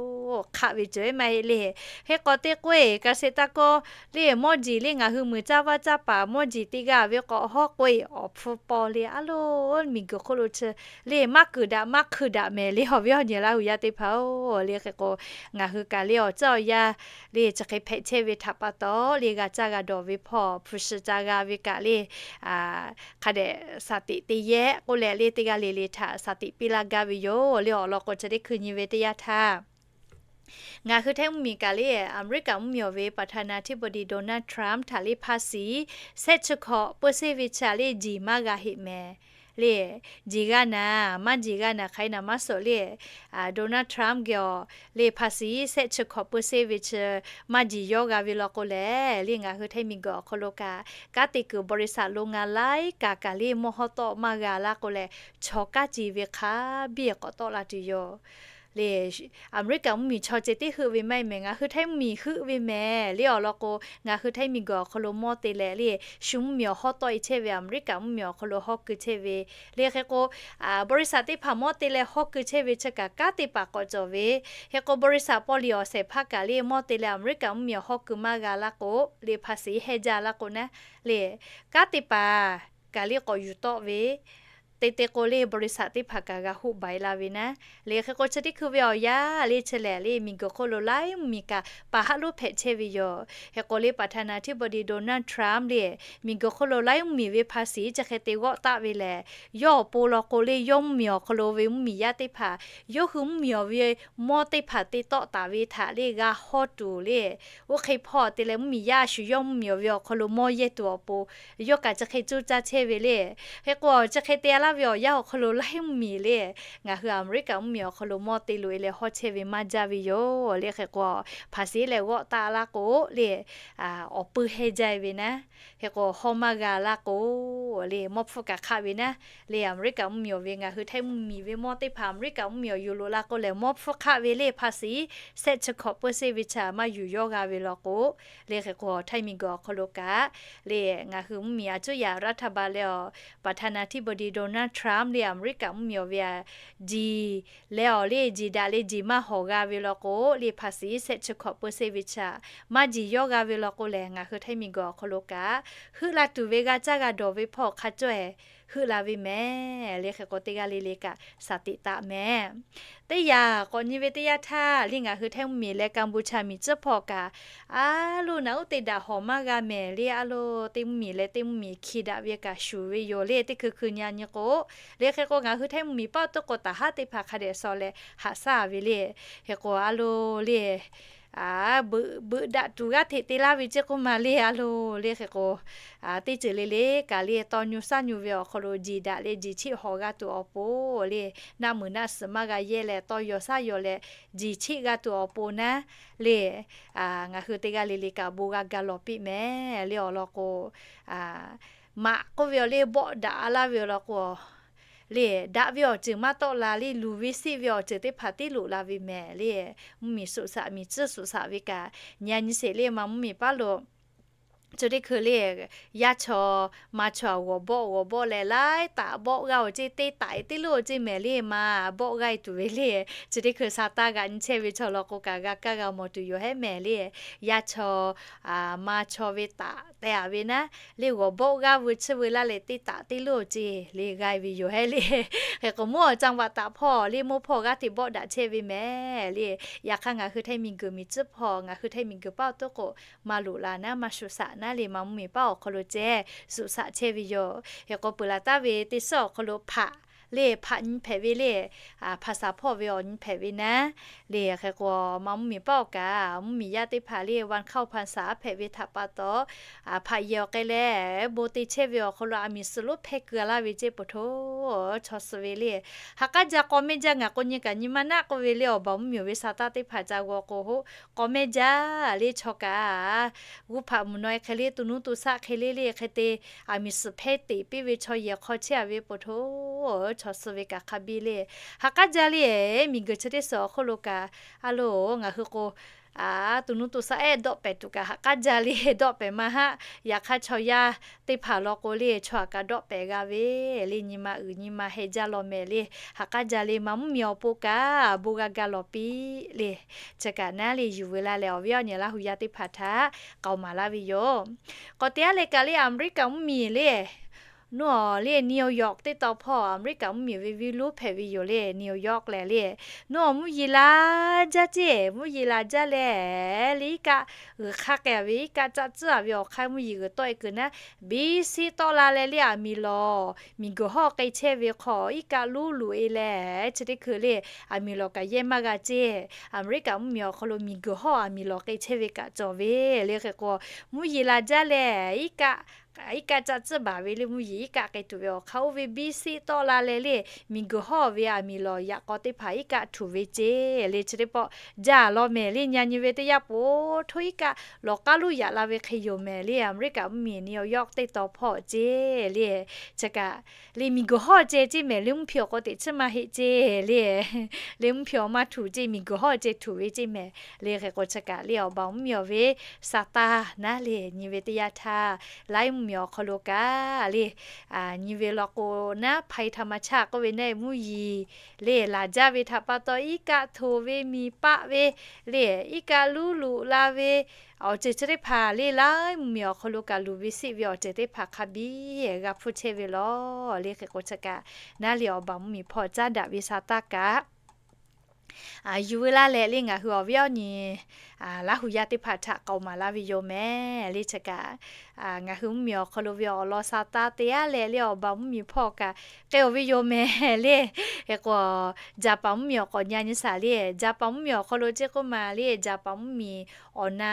hk'aˆ ve cawˬ ehˉ maˇ heˆ le. Hk'e k'awꞈ te k'oˆ e, kaꞈ sheˍ taˇ kawˇ le, mawˇ jeˬ le ngaˬ hui muiˬ caˇ vaˇ caˇ paˍ mawˇ jeˬ teˇ g'aˇ ve k'awꞈ hawˉ k'oˆ e, awˬ hpu paw le a loˉ miˬguiˬ hk'oˆ lo chi le maˇ kuiˬ daꞈ maˇ hkui daꞈ mehˍ le awˬ viˉ awˬ nyi Laˇ huˍ yaˇ teˇ hpaˍ-oˬ le. Hk'e k'o, ngaˬ hui kaꞈ le awˬ ceuˬ awˬ yanˇ le chi hk'e hpehꞈ chehˇ ve htaꞈ pa taw le, g'a caˇ g'a dawˬ ve hpawˇ hpu shi ca g'a ve kaꞈ le, hk'a dehꞈ shaˍ teꞈ te yehˇ k'oˆ leh le, teˇ g'aˇ le le htaꞈ shaˍ teꞈ piˇ laˇ gaˇ ve yoˬ le awˬ lawn k'o, chi teˇ hkui nyi ve teˇ yanˇ htaˇ ngaˬ hui htaiˇ mvuhˇmiˬ kaꞈ le, Aˍmeˍriˆkaˍ mvuhˇmiˬ awˬ ve ประธานาธิบดี Donald Trump htaꞈ le hpa shiˍ shehˆ chi hkawꞈ peu sheˆ ve chi a le jiˬ maˇ g'a heˆ mehˍ le. Jiˬ g'a naˍ, maˇ jiˬ g'a naˍ hk'aˬ hk'e naˍ maˇ suhˍ le. Donald Trump geh awˬ le hpa shiˍ shehˆ chi hkawꞈ peu sheˆ ve chi maˇ jiˬ yawˇ g'a ve law k'o lehˬ le, ngaˬ hui htaiˇ miˬguiˬ awˬ hk'aw lo kaꞈ kanˉ te kuiˬ บริษัท lo ngaˬ laiˉ kaꞈ kaꞈ le mawˇ hawˉ tawˆ maˇ g'a laˇ k'o lehˬ, chaw kaˉ ci ve hk'a biˇ k'awꞈ tawˆ la tuˬ yoˬ le. Aˍmeˍriˆkaˍ mvuhˇmiˬ chaw ceh tiˉ heuˆ ve maˇ heˆ mehˍ, ngaˬ hui htaiˇ mvuhˇmiˬ heuˆ ve mehˍ le awˬ lawn k'o, ngaˬ hui htaiˇ miˬguiˬ awˬ hk'aw lo mawˇ te leh le, shu mvuhˇmiˬ awˬ hawˉ tawˆ e chehˇ ve Aˍmeˍriˆkaˍ mvuhˇmiˬ awˬ hk'aw lo hawˉ keu chehˇ ve le. Hk'e k'o, บริษัท teˇ hpaˍ mawˇ te leh hawˉ keu chehˇ ve chi kaꞈ kanˉ te paˍ k'awꞈ cawˬ ve. Hk'e k'o, บริษัท paw liꞈ awˬ shehˍ hpaˇ kaꞈ le mawˇ te leh Aˍmeˍriˆkaˍ mvuhˇmiˬ awˬ hawˉ keu maˇ g'a laˇ k'o le, hpa shiˍ heh jaˇ laˇ k'o naˉ le, kanˉ te paˍ kaꞈ le k'awꞈ yuˬ tawˆ ve, te te k'o le บริษัท teˇ hpaˍ kaꞈ g'a hoˆ baiˍ la ve naˉ le. Hk'e k'o, chi teˇ hkui ve awˬ yanˇ le chi lehˬ le, miˬguiˬ hk'oˆ lo laiˉ mvuhˇmiˬ kaꞈ paˍ haˉ lonˉ hpehꞈ chehˇ ve yoˬ. Hk'e k'o le ประธานาธิบดี Donald Trump le, miˬguiˬ hk'oˆ lo laiˉ mvuhˇmiˬ ve hpa shiˍ chi hk'e te g'awˆ taˆ ve lehˬ, yawˇ awˬ pon law k'o le, yawˇ mvuhˇmiˬ awˬ hk'aw lo ve mvuhˇmiˬ yaˇ teˇ hpaˍ yawˇ hui mvuhˇmiˬ awˬ ve mawˇ teˇ hpaˍ te tawˆ taˍ ve htaꞈ le g'a hawˇ tuˬ le, oˇ hk'e hpawˇ te leh mvuhˇmiˬ yaˇ a shu yawˇ mvuhˇmiˬ awˬ ve awˬ hk'aw lo mawˇ yehˇ tuˬ awˬ pon, yawˇ kaꞈ chi hk'e coˇ caˇ chehˇ ve le. Hk'e k'o, chi hk'e te laˇ ve awˬ yanˇ awˬ hk'aw lo laiˉ mvuhˇmiˬ le, ngaˬ hui Aˍmeˍriˆkaˍ mvuhˇmiˬ awˬ hk'aw lo mawˇ te loꞈ e leh hawˉ chehˇ ve maˇ jaˇ ve yoˬ le. Hk'e k'o, hpa shiˍ leh g'awˆ taˆ laˇ k'o le, awˬ puiˇ heh jaˇ ve naˉ. Hk'e k'o, hawˉ maˇ g'a laˇ k'o le, mawˇ hpfuhˇ kaꞈ hk'aˆ ve naˉ le. Aˍmeˍriˆkaˍ mvuhˇmiˬ awˬ ve ngaˬ hui htaiˇ mvuhˇmiˬ ve mawˇ teˇ hpaˍ Aˍmeˍriˆkaˍ mvuhˇmiˬ awˬ yuˬ loꞈ la k'o lehˬ, mawˇ hpfuhˇ hk'aˆ ve le hpa shiˍ shehˆ chi hkawꞈ peu sheˆ ve chi maˇ yuˬ yawˇ g'a ve law k'o le. Hk'e k'o, htaiˇ miˬguiˬ awˬ hk'aw lo kaꞈ le, ngaˬ hui mvuhˇmiˬ a cuˉ yaꞈ รัฐบาล leh awˬ ประธานาธิบดี Donald Trump le Aˍmeˍriˆkaˍ mvuhˇmiˬ awˬ ve a jiˬ leh awˬ le jiˬ daꞈ le jiˬ maˇ hawˍ g'a ve law k'o le, hpa shiˍ shehˆ chi hkawꞈ peu sheˆ ve chi maˇ jiˬ yawˇ g'a ve law k'o lehˬ, ngaˬ hui htaiˇ miˬguiˬ awˬ hk'aw lo kaꞈ heuˆ la tuˬ ve g'a caˇ g'a dawˬ ve hpawˇ hk'a cawˇ heuˆ la ve mehˍ le. Hk'e k'o, teˇ g'aˇ le le kaꞈ shaˍ teꞈ taˍ mehˍ. Teˇ yanˇ k'awꞈ nyi ve teˇ yanˇ htaˇ le, ngaˬ hui htaiˇ mvuhˇmiˬ leh Kaˍbuˍchaˍ miˬ tcuhˉ hpawˇ kaꞈ a loˬ naꞈ uˉ te daꞈ hawˍ maˇ g'a mehˍ le. A loˬ teˇ mvuhˇmiˬ leh teˇ mvuhˇmiˬ hki daꞈ ve kaꞈ shuˍ ve yoˬ le. Teˇ hkui hkui nyi a nyi k'o le, hk'e k'o ngaˬ hui htaiˇ mvuhˇmiˬ paˆ tuˉ k'o taˍ haˉ teˇ hpaˍ hk'a dehꞈ shaw leh haꞈ shaˉ ve le. Hk'e k'o a loˬ le, beuꞈ daꞈ tuˬ g'aˇ hteꞈ te laˇ ve ceˇ k'oˆ ma le. A loˬ le, hk'e k'o teˇ ceuˬ le le kaꞈ le, tawˇ nyu shaˉ nyu ve awˬ hk'aw lo jiˬ daꞈ leh jiˬ cheˆ hawˍ g'a tuˬ awˬ pon le, naˆ muiˬ naˆ suhˍ maˇ g'a yehˇ leh tawˇ yaw shaˉ yaw leh jiˬ cheˆ g'a tuˬ awˬ pon naˉ le, ngaˬ hui teˇ g'aˇ le le kaꞈ bon g'a ga lawˬ piˇ mehˍ le. Awˬ lawn k'o, maꞈ k'oˆ ve awˬ le bawˆ daꞈ laˇ ve awˬ lawn k'o le, daꞈ ve awˬ ceuˬ maˇ tawˆ la le, luˬ ve siˆ ve awˬ ceuˬ teˇ hpaˍ tiˉ loꞈ la ve mehˍ le. Mvuhˇmiˬ suꞈ shaꞈ miˬ tcuhˉ suꞈ shaꞈ ve kaꞈ nyi a nyi sheˍ le, ma mvuhˇmiˬ paˉ lo Chi teˇ hkui le, yaˇ chaw maˇ chaw g'awˬ bawˆ g'awˬ bawˆ leh laiˉ taꞈ bawˆ g'aˇ-oˬ ceˇ, teˇ taꞈ teˇ loˉ-oˬ ceˇ mehˍ le, maˇ bawˆ g'aˇ tuˬ ve le. Chi teˇ hkui sa taˇ g'aꞈ nyi chehˇ ve chaw law k'o kaꞈ g'a kaˇ g'a mawˬ tuˬ yoˬ hehˉ mehˍ le. Yaˇ chaw maˇ chaw ve taꞈ te-a ve naˉ le, g'awˬ bawˆ g'aˇ veu chiˇ veu laˇ leh teˇ taꞈ teˇ loˉ-oˬ ceˇ le g'a ve yoˬ hehˉ le. Hk'e k'o mvuhˇ awˬ caˇ vaꞈ taꞈ hpawˇ le mvuhˇ hpawˇ g'aˇ hteꞈ bawˆ daꞈ chehˇ ve mehˍ le. Yaꞈ hk'aˇ ngaˬ hui htaiˇ miˬguiˬ miˬ tcuhˉ hpawˇ ngaˬ hui htaiˇ miˬguiˬ paˆ awˬ toˉ k'o, maˇ loꞈ la naˉ maˇ shuˍ saꞈ naˉ le, maˇ mvuhˇ miˬ paˆ awˬ hk'aw lo ceh shuˍ saꞈ chehˇ ve yoˬ. Hk'e k'o peuˬ laˬ taˍ ve teˇ suhˉ awˬ hk'aw lo hpaꞈ le, hpaꞈ nyi hpehꞈ ve le, hpaꞈ shaˍ hpawˇ ve awˬ nyi hpehꞈ ve naˉ le. Hk'e k'o maˇ mvuhˇ miˬ paˆ awˬ kaꞈ mvuhˇ miˬ yaˇ teˇ hpaˍ le วันเข้าพรรษา hpehꞈ ve htaꞈ pa taw, hpaꞈ yehˬ awˬ k'ai leh bon te chehˇ ve awˬ hk'aw lo aˬ miˍ suhˍ lonˉ hpehˇ keu laˇ ve ceˇ po htoˇ, chaw suh ve le. Ha k'aˉ jaˇ k'aw mehˇ jaˇ ngaˬ k'o nyi kaꞈ nyi maˇ naˆ k'oˆ ve le, awˬ baˬ mvuhˇ miˬ ve sa taˇ teˇ hpaˍ ca g'aw k'o hoˆ k'aw mehˇ jaˇ le chaw kaꞈ. G'uˇ hpaꞈ mvuhˬ naw e hk'e le to nuˇ to shaˆ hk'e le le hk'e te, aˬ miˍ suhˍ hpehˇ teꞈ piˇ ve chaw yehˬ hk'aw chehˇ-a ve po htoˇ, chaw suh ve kaꞈ hk'a biˇ le. Ha k'aˉ jaˇ le, miˬguiˬ chi teˇ suhˍ awˬ hk'oˆ lo kaꞈ, a lo, ngaˬ hui k'o, to nuˇ to shaˆ ehˉ dawˆ pehˍ tuˬ kaꞈ ha k'aˉ jaˇ le, dawˆ pehˍ maˇ haˆ. Yaꞈ hk'aˇ chaw yaˇ teˇ hpaˍ law k'o le chaw aꞈ kaꞈ dawˆ pehˍ g'a ve le, nyi ma uiˍ nyi ma heh jaˇ law mehˍ le. Ha k'aˉ jaˇ le, maˇ mvuhˇ miˬ awˬ pon kaꞈ bon g'a ga lawˬ piˇ le. Chi kaꞈ naˉ le yuˬ veu laˇ leh awˬ viˉ awˬ nyi Laˇ hu yaˇ teˇ hpaˍ htaꞈ k'aoˍ maˍ laˇ ve yoˬ. K'awꞈ te aˉ leh kaꞈ le Aˍmeˍriˆkaꞈ mvuhˇ miˬ le, nuˇ awˬ le New York teˇ taw hpawˇ Aˍmeˍriˆkaꞈ mvuhˇ miˬ ve venˇ lonˉ hpehꞈ ve yoˬ le, New York lehˬ le. Nuˇ awˬ mvuhˇ yeˬ la jaˇ ceˇ, mvuhˇ yeˬ la jaˇ leh le iˉ kaˆ g'uiˬ hk'aˇ k'ai-a ve iˉ kaˆ caˆ tcuhˉ-a ve awˬ hk'aˇ mvuhˇ yeˬ g'uiˬ tawˆ-e kuiˬ naˉ, biˇ siˉ tawˆ la leh le aˬ miˍ lawˬ miˬguiˬ hawˇ k'ai chehˇ ve hk'aw iˉ kaˆ luˉ luꞈ-e leh chi teˇ hkui le aˬ miˍ lawˬ kaꞈ yehˇ maˇ g'a ceˇ. Aˍmeˍriˆkaꞈ mvuhˇ miˬ awˬ hk'aw lo miˬguiˬ hawˇ aˬ miˍ lawˬ k'ai chehˇ ve kaꞈ cawˬ ve le. Hk'e k'o mvuhˇ yeˬ la jaˇ leh iˉ kaˆ iˉ kaˆ caˆ tcuhˉ baˬ ve le mvuhˇ yeˬ iˉ kaˆ k'ai tuˬ ve awˬ hk'aˇ oˇ ve biˇ siˉ tawˆ la leh le miˬguiˬ hawˇ ve aˬ miˍ lawˬ yaꞈ k'aw teˇ hpaˍ iˉ kaˆ htuˬ ve ceˇ le. Chi teˇ pawˆ jaˇ law mehˍ le, nyi nyi ve teˇ yanˇ po htoˇ iˉ kaˆ lawˬ k'aˉ luˉ yaꞈ la ve hk'e yoˬ mehˍ le. Aˍmeˍriˆkaꞈ mvuhˇ miˬ New York teˇ taw hpawˇ ceˇ le. Chi kaꞈ le miˬguiˬ hawˇ ceh ceˇ mehˍ le, mvuhˇ hpi awˬ k'aw teꞈ chiˇ maˇ heˆ ceˇ le. Le mvuhˇ hpi awˬ maˇ htuˬ ceˇ, miˬguiˬ hawˇ ceh htuˬ ve ceˇ mehˍ le. Hk'e k'o chi kaꞈ le awˬ baˬ mvuhˇ miˬ ve sa taˇ naˉ le nyi ve teˇ yanˇ htaˇ, laiˉ mvuhˇ miˬ awˬ hk'aw lo kaꞈ le nyi ve law k'o naˉ ภัยธรรมชาติ k'oˆ ve naˉ mvuhˇ yeˬ le laˬ jaˇ ve htaꞈ pa taw iˉ kaˆ htuˬ ve miˬ paˆ ve le iˉ kaˆ luˉ luꞈ la ve awˬ ceuˬ chi teˇ hpaˍ le laiˉ mvuhˇ miˬ awˬ hk'aw lo kaꞈ luˬ ve seˆ ve awˬ ceuˬ teˇ hpaˍ hk'a biˇ g'a hpuˇ chehˇ ve lawˬ le. Hk'e k'o chi kaꞈ naˉ le awˬ baˬ mvuhˇ miˬ hpawˇ caˉ daꞈ ve sa taˇ kaꞈ yuˬ veu laˇ leh le ngaˬ hui awˬ viˉ awˬ nyi Laˇ hu yaˇ teˇ hpaˍ htaꞈ k'aoˍ maˍ laˇ ve yoˬ mehˍ le. Chi kaꞈ ngaˬ hui mvuhˇ miˬ awˬ hk'aw lo ve awˬ lawn sa taˇ te aˉ leh le awˬ baˬ mvuhˇ miˬ hpawˇ kaꞈ k'ai-oˬ ve yoˬ mehˍ le. Hk'e k'o Jaˍpaˍ mvuhˇ miˬ awˬ k'awꞈ nyi nyi shaˍ le, Jaˍpaˍ mvuhˇ miˬ awˬ hk'aw lo ceˇ k'oˆ maˬ le, Jaˍpaˍ mvuhˇ miˬ awˬ na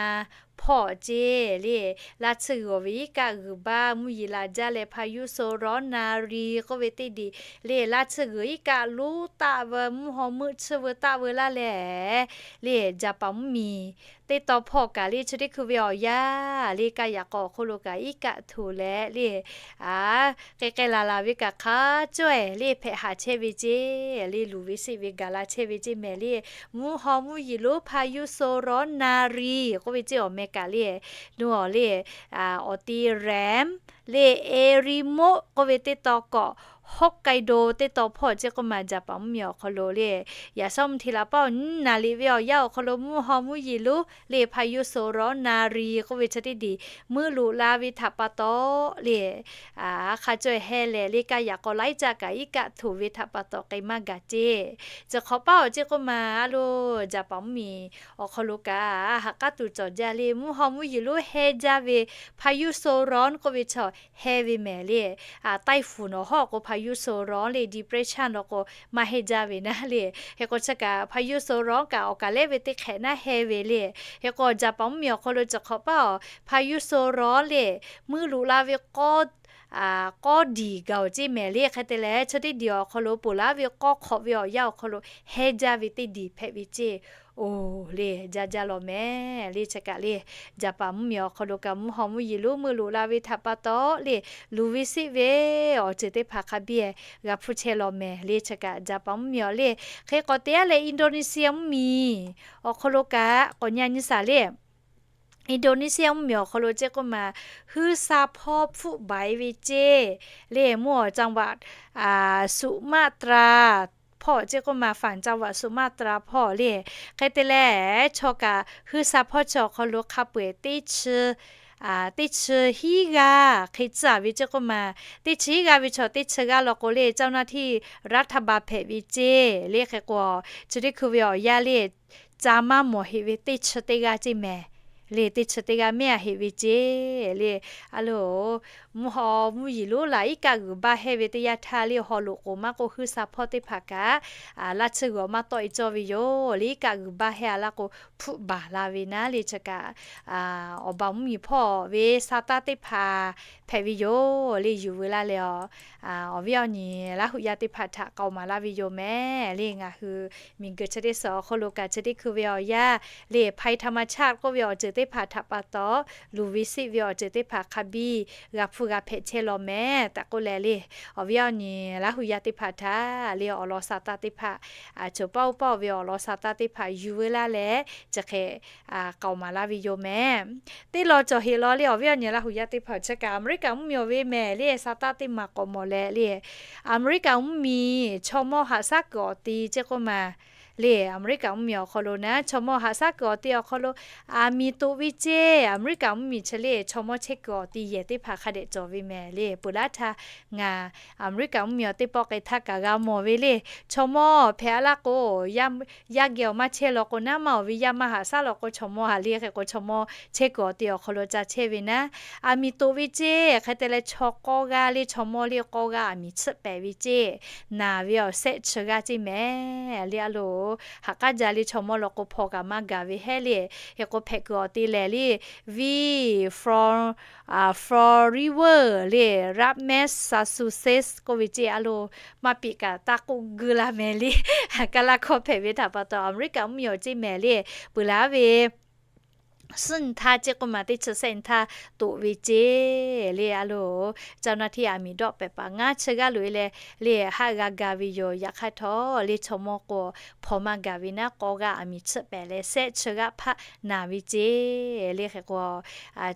hpawˇ ceˇ le, laˇ tsuhˇ g'uiˬ ve iˉ kaˆ g'uiˬ baˆ mvuhˇ yeˬ la jaˇ leh พายุโซนร้อนนารี k'oˆ ve teˇ diˬ le, laˇ tsuhˇ g'uiˬ iˉ kaˆ luˉ taˆ veu mvuhˇ haw meuˆ tsuhˇ veu taˆ veu laˇ leh le, Jaˍpaˍ mvuhˇ miˬ teˇ taw hpawˇ kaꞈ le chi teˇ hkui ve awˬ yanˇ le kaˇ yaꞈ k'aw awˬ hk'oˆ lo kaꞈ iˉ kaˆ htuˬ leh le k'ai k'ai laˬ laˬ ve kaꞈ hk'a cawehˬ le hpehꞈ haˍ chehˇ ve ceˇ le, luˬ ve seˆ ve gaˬ la chehˇ ve ceˇ mehˍ le. Mvuhˇ haw mvuhˇ yeˬ lonˉ พายุโซนร้อนนารี k'oˆ ve ceˇ awˬ meh kaꞈ le, nuˇ awˬ le awˬ ti แหลม le, Erimote k'oˆ ve teˇ taw kawꞈ, Hokkaido teˇ taw hpawˇ ceˇ k'oˆ maˬ Jaˍpaˍ mvuhˇ miˬ awˬ hk'aw lo le yaꞈ shawˉ mvuhˇ hti laꞈ paˆ awˬ nyiˇ naˍ riˍ ve awˬ yanˇ awˬ hk'aw lo mvuhˇ haw mvuhˇ yeˬ lonˉ le พายุโซนร้อนนารี k'oˆ ve chi teˇ diˬ meuˆ loꞈ la ve htaꞈ pa taw le hk'a cawehˬ heh lehˬ le kaˇ yaꞈ k'aw laiˉ caˆ kaꞈ iˉ kaˆ htuˬ ve htaꞈ pa taw k'ai maˇ gaˬ ceˇ. Chi hk'awꞈ paˉ awˬ ceˇ k'oˆ maˬ a lo Jaˍpaˍ mvuhˇ miˬ awˬ hk'aw lo kaꞈ ha k'aˉ tuˬ cawˬ jaˇ le, mvuhˇ haw mvuhˇ yeˬ lonˉ heh jaˇ ve พายุโซนร้อน k'oˆ ve chaw heh ve mehˍ le. Taiˇ fuˍ nawˬ hawˉ k'o พายุโซนร้อน le depression law k'o maˇ heh jaˇ ve naˉ le. Hk'e k'o chi kaꞈ พายุโซนร้อน kaꞈ awˬ kaˬ lehˉ ve teˇ hk'ehꞈ naˉ heh ve le. Hk'e k'o Jaˍpaˍ mvuhˇ miˬ awˬ hk'aw lo chi hk'awꞈ paˉ awˬ พายุโซนร้อน le meuˆ loꞈ la ve k'awˇ k'awˇ diˬ gaˬ-oˬ ceˇ mehˍ le. Hk'e te leh chi teˇ diˬ awˬ hk'aw lo ponˬ laˇ ve k'awˇ hk'awꞈ ve awˬ yanˇ awˬ hk'aw lo heh jaˇ ve teˇ diˬ hpehꞈ ve ceˇ oˬ le. Jaˇ jaˇ law mehˍ le. Chi kaꞈ le Jaˍpaˍ mvuhˇ miˬ awˬ hk'aw lo kaꞈ mvuhˇ haw mvuhˇ yeˬ lonˉ meuˆ loꞈ la ve htaꞈ pa taw le luˬ ve seˆ ve awˬ ceuˬ teˇ hpaˍ hk'a biˇ g'a hpuˇ chehˇ law mehˍ le. Chi kaꞈ Jaˍpaˍ mvuhˇ miˬ awˬ le. Hk'e k'awꞈ te aˉ leh Indonesia mvuhˇ miˬ awˬ hk'aw lo kaꞈ k'awꞈ nyi nyi shaˍ le Indonesia mvuhˇmiˬ awˬ hk'aw lo ceˇ k'oˆ ma, huiˉ sha hpawˇ hpfuhˆ baˬ e ve ceˇ le. Mvuhˇ awˬ จังหวัด Sumatra hpawˇ ceˇ k'oˆ ma, ฝั่งจังหวัด Sumatra hpawˇ le. Hk'e te leh, chaw kaꞈ huiˉ sha hpawˇ chi awˬ hk'aw lo hk'a peu-eˬ teˇ chi hiˉ g'aˇ hk'e tcuhˉ ve ceˇ k'oˆ ma. Teˇ chi hiˉ g'aˇ ve chaw teˇ chi g'aˇ law k'o le, เจ้าหน้าที่รัฐบาล hpehꞈ ve ceˇ le. Hk'e k'o, chi teˇ hkui ve awˬ yanˇ le, ca maˇ mawˬ heꞈ ve teˇ chi teˇ g'aˇ ceˇ mehˍ le. Teˇ chi teˇ g'aˇ mehˆ a heꞈ ve ceˇ le. A loˬ, mvuhˇ haw mvuhˇ yiˍ lonˉ laˬ iˉ kaˆ g'uiˬ baˇ hehˇ ve teˇ yanˇ htaˇ le, haw loꞈ k'oˍ maˇ k'oˆ, huiˉ sha hpawˇ teˇ hpaˍ kaꞈ laˇ tsuhˇ g'uiˬ maˇ tawˆ e cawˇ ve yoˬ le. Iˉ kaˆ g'uiˬ baˇ hehˇ a laˇ k'o, hpfuhˆ baˬ la ve naˉ le. Chi kaꞈ awˬ baˬ mvuhˇmiˬ hpawˇ ve sa taˇ teˇ hpaˍ hpehꞈ ve yoˬ le. Yuˬ veu laˇ leh, awˬ viˉ awˬ nyi Laˇ huˍ yaˇ teˇ hpaˍ htaꞈ k'aoˍ maˍ laˇ ve yoˬ mehˍ le. Ngaˬ hui miˬguiˬ chi teˇ suhˍ awˬ hk'aw lo kaꞈ chi teˇ hkui ve awˬ yanˇ le, ภัยธรรมชาติ k'oˆ ve awˬ ceuˬ teˇ hpaˍ htaꞈ pa taw, luˬ ve siˆ ve awˬ ceuˬ teˇ hpaˍ hk'a biˇ g'a hpfuhˇ g'a hpehꞈ chehˇ law mehˍ tehꞈ k'oˆ leh le, awˬ viˉ awˬ nyi Laˇ huˍ yaˇ teˇ hpaˍ htaꞈ le, awˬ lawn sa taˇ teˇ hpaˍ choˬ paˆ oˇ paˆ ve awˬ lawn sa taˇ teˇ hpaˍ yuˬ veu laˇ leh, chi hk'e k'aoˍ maˍ laˇ ve yoˬ mehˍ. Teˇ lawn cawˬ heꞈ law le, awˬ viˉ awˬ nyi Laˇ huˍ yaˇ teˇ hpaˍ, chi kaꞈ America mvuhˇmiˬ awˬ ve mehˍ le, sa taˇ teˇ maˬ k'awꞈ mawˬ leh le, America mvuhˇmiˬ chaw mawˇ haꞈ shaˉ kuiˬ awˬ ti ceˇ k'oˆ ma le. America mvuhˇmiˬ awˬ hk'aw lo naˉ, chaw mawˇ haꞈ shaˉ kuiˬ awˬ ti awˬ hk'aw lo aˬ miˍ toꞈ ve ceˇ. America mvuhˇmiˬ chi le, chaw mawˇ chehˇ kuiˬ awˬ ti yehˬ teˇ hpaˍ hk'a dehꞈ cawˬ ve mehˍ le. Peuˬ laˇ htaˇ ngaˬ America mvuhˇmiˬ awˬ teˇ pawˆ k'ai htaˇ kaꞈ g'a mawˬ ve le, chaw mawˇ hpehꞈ a laˇ k'o, yaˇ geh awˬ maˇ chehˇ law k'o, naˉ maˇ awˬ ve yaˇ maˇ haꞈ shaˉ law k'o, chaw mawˇ haꞈ le hk'e k'o, chaw mawˇ chehˇ kuiˬ awˬ ti awˬ hk'aw lo ca chehˇ ve naˉ, aˬ miˍ toꞈ ve ceˇ. Hk'e te leh, chaw k'awˇ g'aˇ le, chaw mawˇ le k'awˇ g'aˇ aˬ miˍ tsuhˆ pehˍ ve ceˇ. Naˬ ve awˬ sehˆ chi g'aˇ ceˇ mehˍ le. A loˬ, haꞈ k'aˉ jaˇ le, chaw mawˇ law k'o hpaw kaꞈ maˇ gaˬ ve hehˉ le. Hk'e k'o, hpehꞈ kuiˬ awˬ ti lehˬ le, V, Flor, Fall River le, Ramsey, Massachusetts k'oˆ ve ceˇ. A loˬ, maˇ piꞈ kaꞈ taˇ k'oˆ guiˇ laˇ mehˍ le. Kaˇ laˇ hkawˇ hpehꞈ ve htaꞈ pa taw, America mvuhˇmiˬ awˬ ceˇ mehˍ le. Peuˬ laˇ ve suhˉ nyi htaˇ ceˇ k'oˆ ma, teˇ chi sehˆ nyi htaˇ toꞈ ve ceˇ le. A loˬ, เจ้าหน้าที่ aˬ miˍ dawˆ pehˍ paˍ ngaˇ chi g'aˇ loꞈ e leh le, haˆ g'a ga ve yoˬ. Yaꞈ hk'aˇ htawˇ le, chaw mawˇ k'o hpaw maˇ gaˬ ve naˉ, k'awˇ g'aˇ aˬ miˍ tsuhˆ pehˍ leh, sehˆ chi g'aˇ hpaˆ naˬ ve ceˇ le. Hk'e k'o,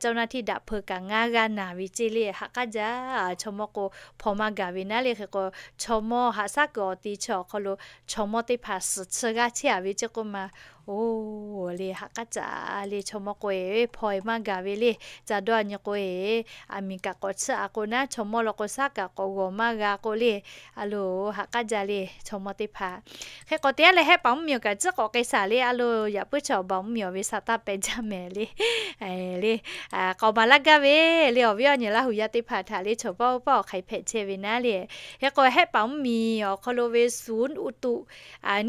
เจ้าหน้าที่ daꞈ hpeu kaꞈ ngaˇ g'aˇ naˬ ve ceˇ le. Haꞈ k'aˉ jaˇ, chaw mawˇ k'o hpaw maˇ gaˬ ve naˉ le. Hk'e k'o, chaw mawˇ haꞈ shaˉ kuiˬ awˬ ti chi awˬ hk'aw lo chaw mawˇ teˇ hpaˍ suhˍ chi g'aˇ chehˇ a ve ceˇ k'oˆ ma. Oˬ le, haꞈ k'aˉ caꞈ le, chaw mawˇ k'o e hpaw e maˇ gaˬ ve le. Ca dawˇ a nyi k'o e, aˬ miˍ kaꞈ k'awꞈ tsuhˆ a k'o naˉ, chaw mawˇ law k'o shaˉ kaꞈ k'awꞈ g'awˬ maˇ g'a k'o le. A loˬ, haꞈ k'aˉ jaˇ le, chaw mawˇ teˇ hpaˍ. Hk'e k'o te a leh, Hehˆ paˍ mvuhˇmiˬ awˬ kaꞈ tcuhˉ k'awꞈ k'ai shaˍ le. A loˬ, yaꞈ puiˉ chaw awˬ baˬ mvuhˇmiˬ awˬ ve sa taˇ pehˍ jaˇ mehˍ le. Le, k'awꞈ maˍ laˇ gaˇ ve le, awˬ viˉ awˬ nyi Laˇ huˍ yaˇ teˇ hpaˍ htaꞈ le, chaw paˆ oˇ paˆ awˬ hk'aˬ hk'e hpehꞈ chehˇ ve naˉ le. Hk'e k'o, Hehˆ paˍ mvuhˇmiˬ awˬ hk'aw lo ve ศูนย์อุตุ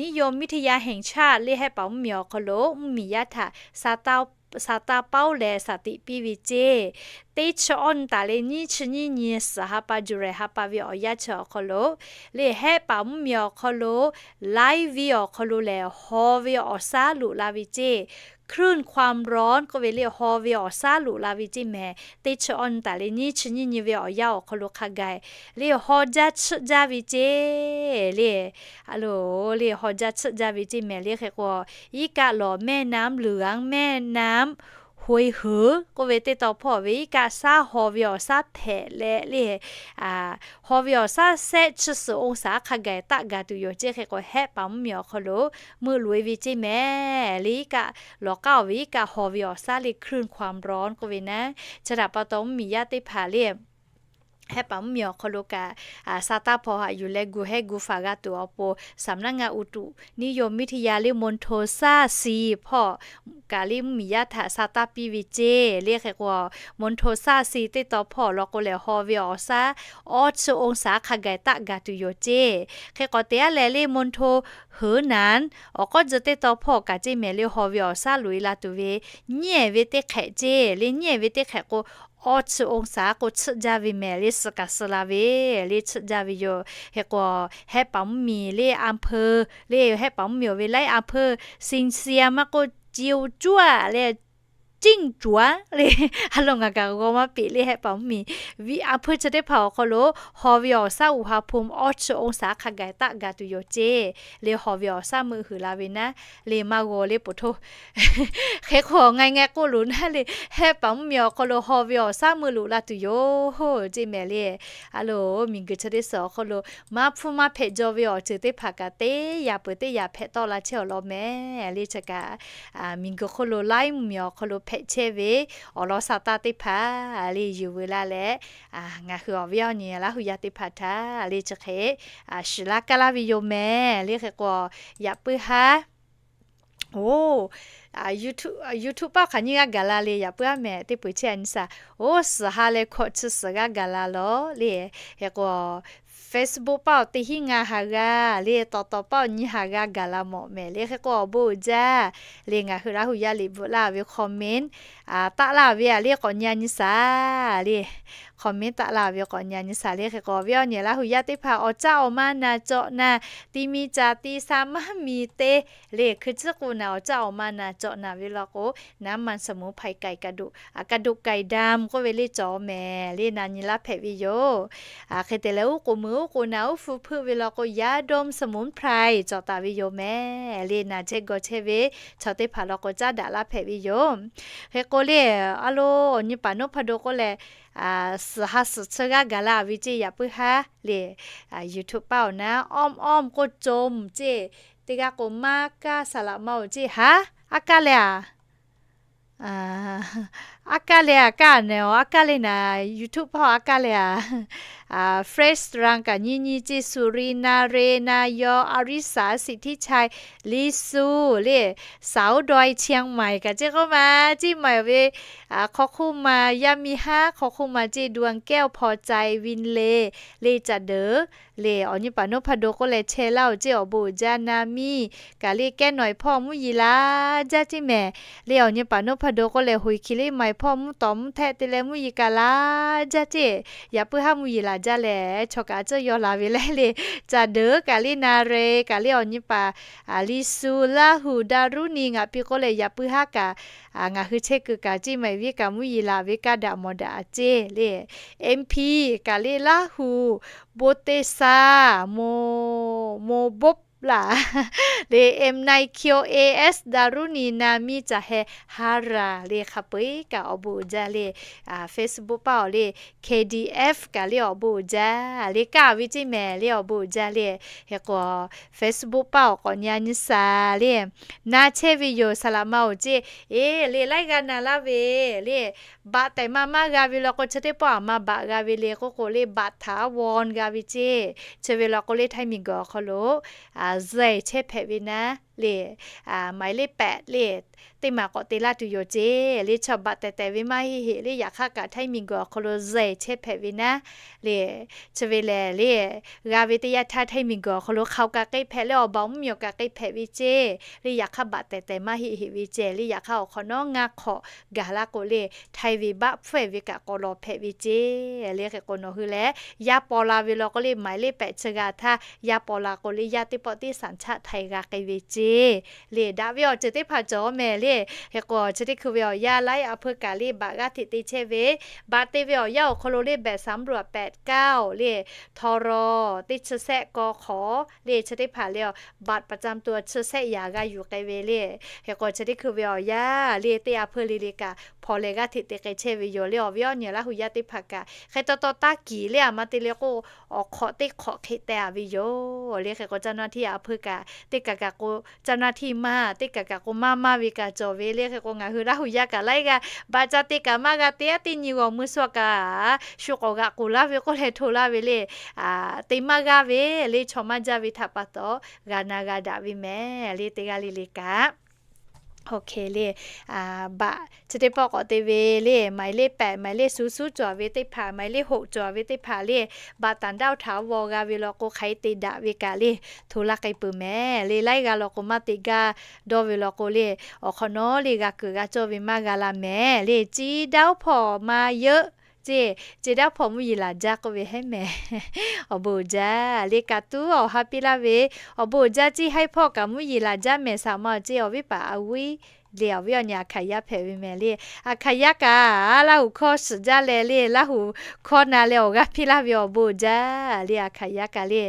นิยมวิทยาแห่งชาติ le, Hehˆ paˍ mvuhˇmiˬ awˬ hk'aw lo mvuhˇmiˬ yaˇ htaꞈ sa taˇ paoˉ leh shaˍ tiꞈ piˇ ve ceˇ. Teˇ chi awˇ nyi taˍ leh nyiˇ chi nyiˇ nyi suhˍ ha pa July ha pa ve awˬ yanˇ chi awˬ hk'aw lo le, Hehˆ paˍ mvuhˇmiˬ awˬ hk'aw lo ไลฟ์ ve awˬ hk'aw lo lehˬ, haw ve awˬ shaˉ loꞈ la ve ceˇ. คลื่นความร้อน k'oˆ ve le, haw ve awˬ shaˉ loꞈ la ve ceˇ mehˍ. Teˇ chi awˇ nyi taˍ leh nyiˇ chi nyiˇ nyi ve awˬ yanˇ awˬ hk'aw lo hk'a gaˬ le, haw jaˇ tsuhˆ jaˇ ve ceˇ le. A loˬ, le haw jaˇ tsuhˆ jaˇ ve ceˇ mehˍ le. Hk'e k'o, iˉ kaˆ lawˬ แม่น้ำเหลือง แม่น้ำห้วยหือ k'oˆ ve teˇ taw hpawˇ ve iˉ kaˆ shaˉ haw ve awˬ shaˉ hpehꞈ leh le, haw ve awˬ shaˉ sehˆ chi suhˍ องศา hk'a gaˬ taˆ gaˬ tuˬ yoˬ ceˇ. Hk'e k'o, Hehˆ paˍ mvuhˇmiˬ awˬ hk'aw lo meuˆ loꞈ e ve ceˇ mehˍ le. Iˉ kaˆ lawˬ k'aˉ oˬ ve iˉ kaˆ haw ve awˬ shaˉ le, คลื่นความร้อน k'oˆ ve naˉ. Chi htaꞈ pa taw mvuhˇmiˬ yaˇ teˇ hpaˍ le, Hehˆ paˍ mvuhˇmiˬ awˬ hk'aw lo kaꞈ sa taˇ hpaw haꞈ yuˬ leh gu hehˉ gu faˍ g'a tuˬ awˬ pon, สำนักงานอุตุนิยมวิทยา le, มณฑลซาซี hpawˇ kaꞈ le mvuhˇmiˬ yaˇ htaꞈ sa taˇ piˇ ve ceˇ le. Hk'e k'o, มณฑลซาซี teˇ taw hpawˇ law k'o lehˬ, haw ve awˬ shaˉ awˇ chi องศา hk'a gaˬ taˆ gaˬ tuˬ yoˬ ceˇ. Hk'e k'o te a leh le, มณฑลเหอหนาน awˬ k'awˇ tcuh teˇ taw hpawˇ kaꞈ ceˇ mehˍ le, haw ve awˬ shaˉ loꞈ e la tuˬ ve nyiˇ ehˍ ve teˇ hk'ehꞈ ceˇ le, nyiˇ ehˍ ve teˇ hk'ehꞈ k'o, awˇ chi องศา k'o tsuhˆ jaˇ ve mehˍ le, suhˍ kaꞈ suhˍ la ve le, tsuhˆ jaˇ ve yoˬ. Hk'e k'o, Hehˆ paˍ mvuhˇmiˬ le, อำเภอ le, Hehˆ paˍ mvuhˇmiˬ awˬ ve laiˉ อำเภอ เชียงเซียง maˇ k'oˆ เจียวจ้วง le, Cingh cuaˉ le. A lo ngaˬ kaꞈ g'aw maˇ peꞈ le, hehˆ paˍ mvuhˇmiˬ. Viꞈ a hpeuˇ chi teˇ hpaˍ awˬ hk'aw lo haw ve awˬ shaˉ uiˍ ha hpu awˇ chi onˇ shaˍ hk'a gaˬ taˆ ga tuˬ yoˬ ceˇ. Le haw ve awˬ shaˉ meuˇ huiˍ la ve naˉ le maˇ g'aw le poˬ htoˇ. Hk'e k'o ngaˬ ngaˬ k'oˆ loˬ naˉ le, hehˆ paˍ mvuhˇmiˬ awˬ hk'aw lo haw ve awˬ shaˉ meuˇ loꞈ la tuˬ yoˬ ceˇ mehˍ le. A lo, miˬguiˬ chi teˇ suhˍ awˬ hk'aw lo maˇ hpfuhˇ maˇ hpehꞈ jaw ve awˬ ceuˬ teˇ hpaˍ kaꞈ teˇ yaꞈ peuˬ teˇ yaꞈ hpehꞈ tawˆ la chehˇ awˬ lawn mehˍ le. Chi kaꞈ miˬguiˬ hk'oˆ lo laiˉ mvuhˇmiˬ awˬ hk'aw lo hpehꞈ chehˇ ve awˬ lawn sha taˇ teˇ hpaˍ le yuˬ veu laˇ leh, ngaˬ hui awˬ viˉ awˬ nyi Laˇ hu yaˇ teˇ hpaˍ htaꞈ le chi hk'e shiˍ laˇ kaˇ laˇ ve yoˬ mehˍ le. Hk'e k'o, yaꞈ puiˉ haˉ, oˬ, YouTube paˆ hk'aˬ nyiˇ g'aˇ gaˬ la le, yaꞈ puiˉ haˉ mehˍ teˇ peuˬ chehˇ a nyi shaˍ. Oˬ, suhˍ ha leh hkawꞈ chi suhˍ g'aˇ gaˬ la lawˬ le. Hk'e k'o, Facebook paˆ awˬ teˇ hinˉ ngaˇ ha g'aˇ le, tawˍ tawˍ paˆ awˬ nyiˇ ha g'aˇ gaˬ la mawˬ mehˍ le. Hk'e k'o awˬ bon uiˍ jaˇ le, ngaˬ hui Laˇ hu yaˇ liꞈ bvuhꞈ laˇ ve comment taˆ laˇ ve a le k'awꞈ nyi a nyi shaˍ le. Comment taˆ laˇ ve k'awꞈ nyi a nyi shaˍ le. Hk'e k'o awˬ viˉ awˬ nyi Laˇ hu yaˇ teˇ hpaˍ awˬ caˇ awˬ ma naˍ cawˬ naˍ, ti mi caˬ ti sha maˇ mi te le, hkui tcuhˉ k'o naˍ awˬ caˇ awˬ ma naˍ cawˬ naˍ ve law k'o, น้ำมันสมุนไพร ไก่กระดูก กระดูกไก่ดำ k'oˆ ve le cawˬ mehˍ le, na nyi laˇ hpehꞈ ve yoˬ. Hk'e te leh uˉ k'oˍ meuˍ uˉ k'oˍ naˍ uˉ hpu hpeuˆ ve law k'o, ยาดมสมุนไพร cawˬ taˍ ve yoˬ mehˍ le, na chehˇ gaw chehˇ ve chaw teˇ hpaˍ law k'o caˉ daꞈ laˇ hpehꞈ ve yoˬ. Hk'e k'o le, a lo, awˬ nyi paˍ นพดล k'oˆ leh, suhˍ ha suhˍ chi g'aˇ gaˬ la ve ceˇ, yaꞈ puiˉ haˉ le. YouTube paˆ awˬ naˉ อ้อมอ้อม k'oˆ จม ceˇ, teˇ g'aˇ k'o maˇ kaˇ saˍ laꞈ ma oˬ ceˇ, haˉ, aˉ kaˇ le a. Aˉ kaˇ le a, kaˇ nehˬ awˬ aˉ kaˇ le naˍ, YouTube paˆ aˉ kaˇ le a. Fresh Run kaꞈ nyiˇ nyiˇ ceˇ, Surin, Nare, Nayaw, Arisa, Siˍtiˆ Chai, Liˍsuˆ le, สาวดอยเชียงใหม่ kaꞈ ceˇ k'oˆ ma, ceˇ maˬ ve hk'aw hk'oˆ ma, yaˇ miˇ haˉ hk'aw hk'oˆ ma ceˇ, ดวงแก้ว พอใจ Winle le, Caˬ deuˬ le, awˬ nyi paˍ นพดล k'oˆ leh chehˇ laˇ oˬ ceˇ, awˬ bon uiˍ jaˇ. Na miˇ kaꞈ le, แก้วน้อย hpawˇ mvuhˇ yeˬ la jaˇ ceˇ mehˍ le, awˬ nyi paˍ นพดล k'oˆ leh, หุยเขียว maˬ hpawˇ mvuhˇ tawˍ mvuhˇ htehˆ te leh mvuhˇ yeˬ kaꞈ la jaˇ ceˇ, yaꞈ puiˉ haˉ mvuhˇ yeˬ laˬ jaˇ leh, chaw kaꞈ a tcuhˇ yaw la ve leh le, Caˬ deuˬ kaꞈ le, Nare kaꞈ le, awˬ nyi paˍ Liˍsuˆ, Laˇ hu, Daˍruˆ ni ngaˬ piˇ k'oˆ leh, yaꞈ puiˉ haˉ kaꞈ ngaˬ hui chehˇ kuiˬ kaꞈ ceˇ, maˬ viˉ kaꞈ mvuhˇ yeˬ laˬ ve kaˇ daꞈ mawˬ daꞈ a ceˇ le. MP kaꞈ le, Laˇ hu, โพเทศ Mo, Mo Bop laˬ le, M nine Q A S, Daˍruˆ ni, Na miˇ Caˬ heh, Haˍraˍ le, hk'a peu-eˬ kaꞈ awˬ bon uiˍ jaˇ le. Facebook paˆ awˬ le, KDF kaꞈ le awˬ bon uiˍ jaˇ le, kaˇ ve ceˇ mehˍ le, awˬ bon uiˍ jaˇ le. Hk'e k'o Facebook paˆ awˬ k'awꞈ nyi a nyi shaˍ le, na chehˇ ve yoˬ saˍ laꞈ ma oˬ ceˇ. Eˬ le, laiˉ g'aˇ na laˇ ve le, baꞈ tehꞈ ma maˇ g'a ve law k'o, chi teˇ pawˆ aˬ ma baꞈ g'a ve le k'oˆ k'o le, บัตรถาวร g'a ve ceˇ. Chi ve law k'o le, Htaiˇ miˬguiˬ awˬ hk'aw lo zehˬ chehˇ hpehꞈ ve naˉ le, หมายเลขแปด le, teˇ maˬ k'awꞈ te laˇ tuˬ yoˬ ceˇ le. Chaw baꞈ tehˬ tehˬ ve maˇ heˆ heˆ le, yaꞈ hk'aˇ kaꞈ Htaiˇ miˬguiˬ awˬ hk'aw lo zehˬ chehˇ hpehꞈ ve naˉ le. Chi ve lehˬ le, g'a ve teˇ yanˇ htaˇ Htaiˇ miˬguiˬ awˬ hk'aw lo hk'aoˍ kaꞈ k'ai hpehꞈ leh, awˬ baˬ mvuhˇmiˬ awˬ kaꞈ k'ai hpehꞈ ve ceˇ le. Yaꞈ hk'aˇ baꞈ tehˬ tehˬ maˇ heˆ heˆ ve ceˇ le. Yaꞈ hk'aˇ awˬ hk'awꞈ nawˉ ngaˇ hk'awꞈ gaˬ laˇ k'o le, Htaiˇ ve baˆ hpfuhˇ ve kaꞈ k'awꞈ lawˬ hpehꞈ ve ceˇ le. Hk'e k'o nawˬ hui lehˬ yaˇ paw la ve law k'o le, หมายเลขแปด chi g'a htaˇ yaˇ paw la k'o le, yaˇ teˇ pawˆ teˇ สัญชาติไทย g'a k'ai ve ceˇ le. Daꞈ ve awˬ ceuˬ teˇ hpaˍ cawˬ mehˍ le. Hk'e k'o chi teˇ hkui ve awˬ yanˇ laiˉ a hpeuˇ kaꞈ le baꞈ g'aˇ hteꞈ te chehˇ ve, baꞈ te ve awˬ yanˇ awˬ hk'aw lo le แปดสามรวจแปดเก้า le, ทร teˇ chi sehˆ กข le, chi teˇ hpaˍ le, บัตรประจำตัว chi sehˆ yaꞈ g'a yuˬ k'ai ve le. Hk'e k'o chi teˇ hkui ve awˬ yanˇ le teˇ a hpeuˇ le le kaꞈ hpaw leh g'aˇ hteꞈ te k'ai chehˇ ve yoˬ le. Awˬ viˉ awˬ nyi Laˇ hu yaˇ teˇ hpaˍ kaꞈ hk'e taw taw taˇ kiˬ le, aˬ ma te le k'o awˬ hk'awꞈ teˇ hk'awꞈ hk'e teh a ve yoˬ le. Hk'e k'o caˇ naˇ htiˇ a hpeuˇ kaꞈ teˇ kaˬ kaꞈ k'o caˇ naˇ htiˇ maˇ, teˇ kaˬ kaꞈ k'o maˇ maˇ ve kaꞈ cawˬ ve le. Hk'e k'o ngaˬ hui Laˇ hu yaˇ kaꞈ laiˉ g'aˇ baꞈ ca te kaꞈ maˇ g'a te, a teˇ nyi g'awˬ mui shu kaꞈ shu k'awꞈ g'aꞈ k'oˍ laˇ ve k'oˆ leh hto laˇ ve le. Te maˇ g'aˇ ve le, chaw maˇ jaˇ ve htaꞈ pa taw g'a na g'a daꞈ ve mehˍ le, teˇ g'aˇ le le kaꞈ. Oˇ hk'e le, baꞈ chi teˇ pawˆ k'awꞈ te ve le, หมายเลขแปด หมายเลข suˍ suˍ cawˬ ve teˇ hpaˍ, หมายเลขหก cawˬ ve teˇ hpaˍ le, บัตรต่างด้าวถาวร g'a ve law k'o hk'aˬ hk'e te daꞈ ve kaꞈ le, hto laˇ k'ai peuˬ mehˍ le. Laiˉ g'aˇ law k'o maˇ te gaˇ dawˇ ve law k'o le, awˬ hk'awꞈ nawˉ le g'a kuiˬ g'a cawˇ ve maˇ g'a la mehˍ le. Ci daˇ hpawˇ maˇ yeuˆ ceˇ, ci daˇ hpawˇ mvuhˇ yeˬ laˬ jaˇ k'oˆ ve heˉ mehˍ. Awˬ bon uiˍ jaˇ le, kaꞈ tuˉ awˬ ha piˇ laˇ ve, awˬ bon uiˍ jaˇ ceˇ, haiˉ hpawˇ kaꞈ mvuhˇ yeˬ laˬ jaˇ mehˍ saˍ ma ceˇ, awˬ viˉ paˍ a vuiˉ le awˬ viˉ awˬ nyi Aˍhkaˍyaˇ hpehꞈ ve mehˍ le. Aˍhkaˍyaˇ kaꞈ Laˇhuˍ hkawˇ shiˍ jaˇ leh le, Laˇhuˍ hkawˇ na leh awˬ g'aˇ piˇ laˇ ve awˬ bon uiˍ jaˇ le. Aˍhkaˍyaˇ kaꞈ le,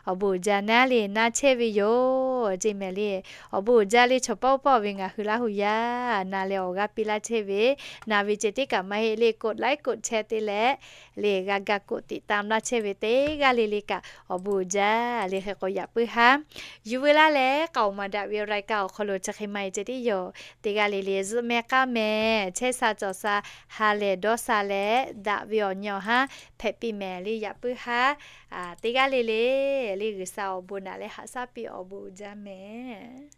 awˬ bon uiˍ jaˇ naˉ le naˇ chehˇ ve yoˬ ceˇ mehˍ le. Awˬ bon uiˍ jaˇ le, chaw pawˆ pawˆ ve ngaˬ hui Laˇhuˍ yaˇ na leh awˬ g'aˇ piˇ laˇ chehˇ ve, na ve ceh tiˉ kaꞈ maˇ heˆ le, กดไลค์ กดแชร์ te leh le g'a ga กดติดตาม laˇ chehˇ ve teˇ g'aˇ le le kaꞈ awˬ bon uiˍ jaˇ le. Hk'e k'o yaꞈ puiˉ haˉ yuˬ veu laˇ leh k'aoˍ maˍ daꞈ ve รายการ awˬ hk'aw lo chi hk'e maˇ heˆ ceh tiˉ yoˬ. Teˇ g'aˇ le le zuhꞈ meh k'aˇ meh chehˇ sha cawˬ sha ha lehˬ dawˇ sha leh daꞈ ve awˬ nyi awˬ haˉ hpehꞈ piˇ mehˍ le. Yaꞈ puiˉ haˉ teˇ g'aˇ le le le G'uiˬsha awˬ bon naꞈ leh haꞈ shaˉ piˇ awˬ bon uiˍ jaˇ mehˍ.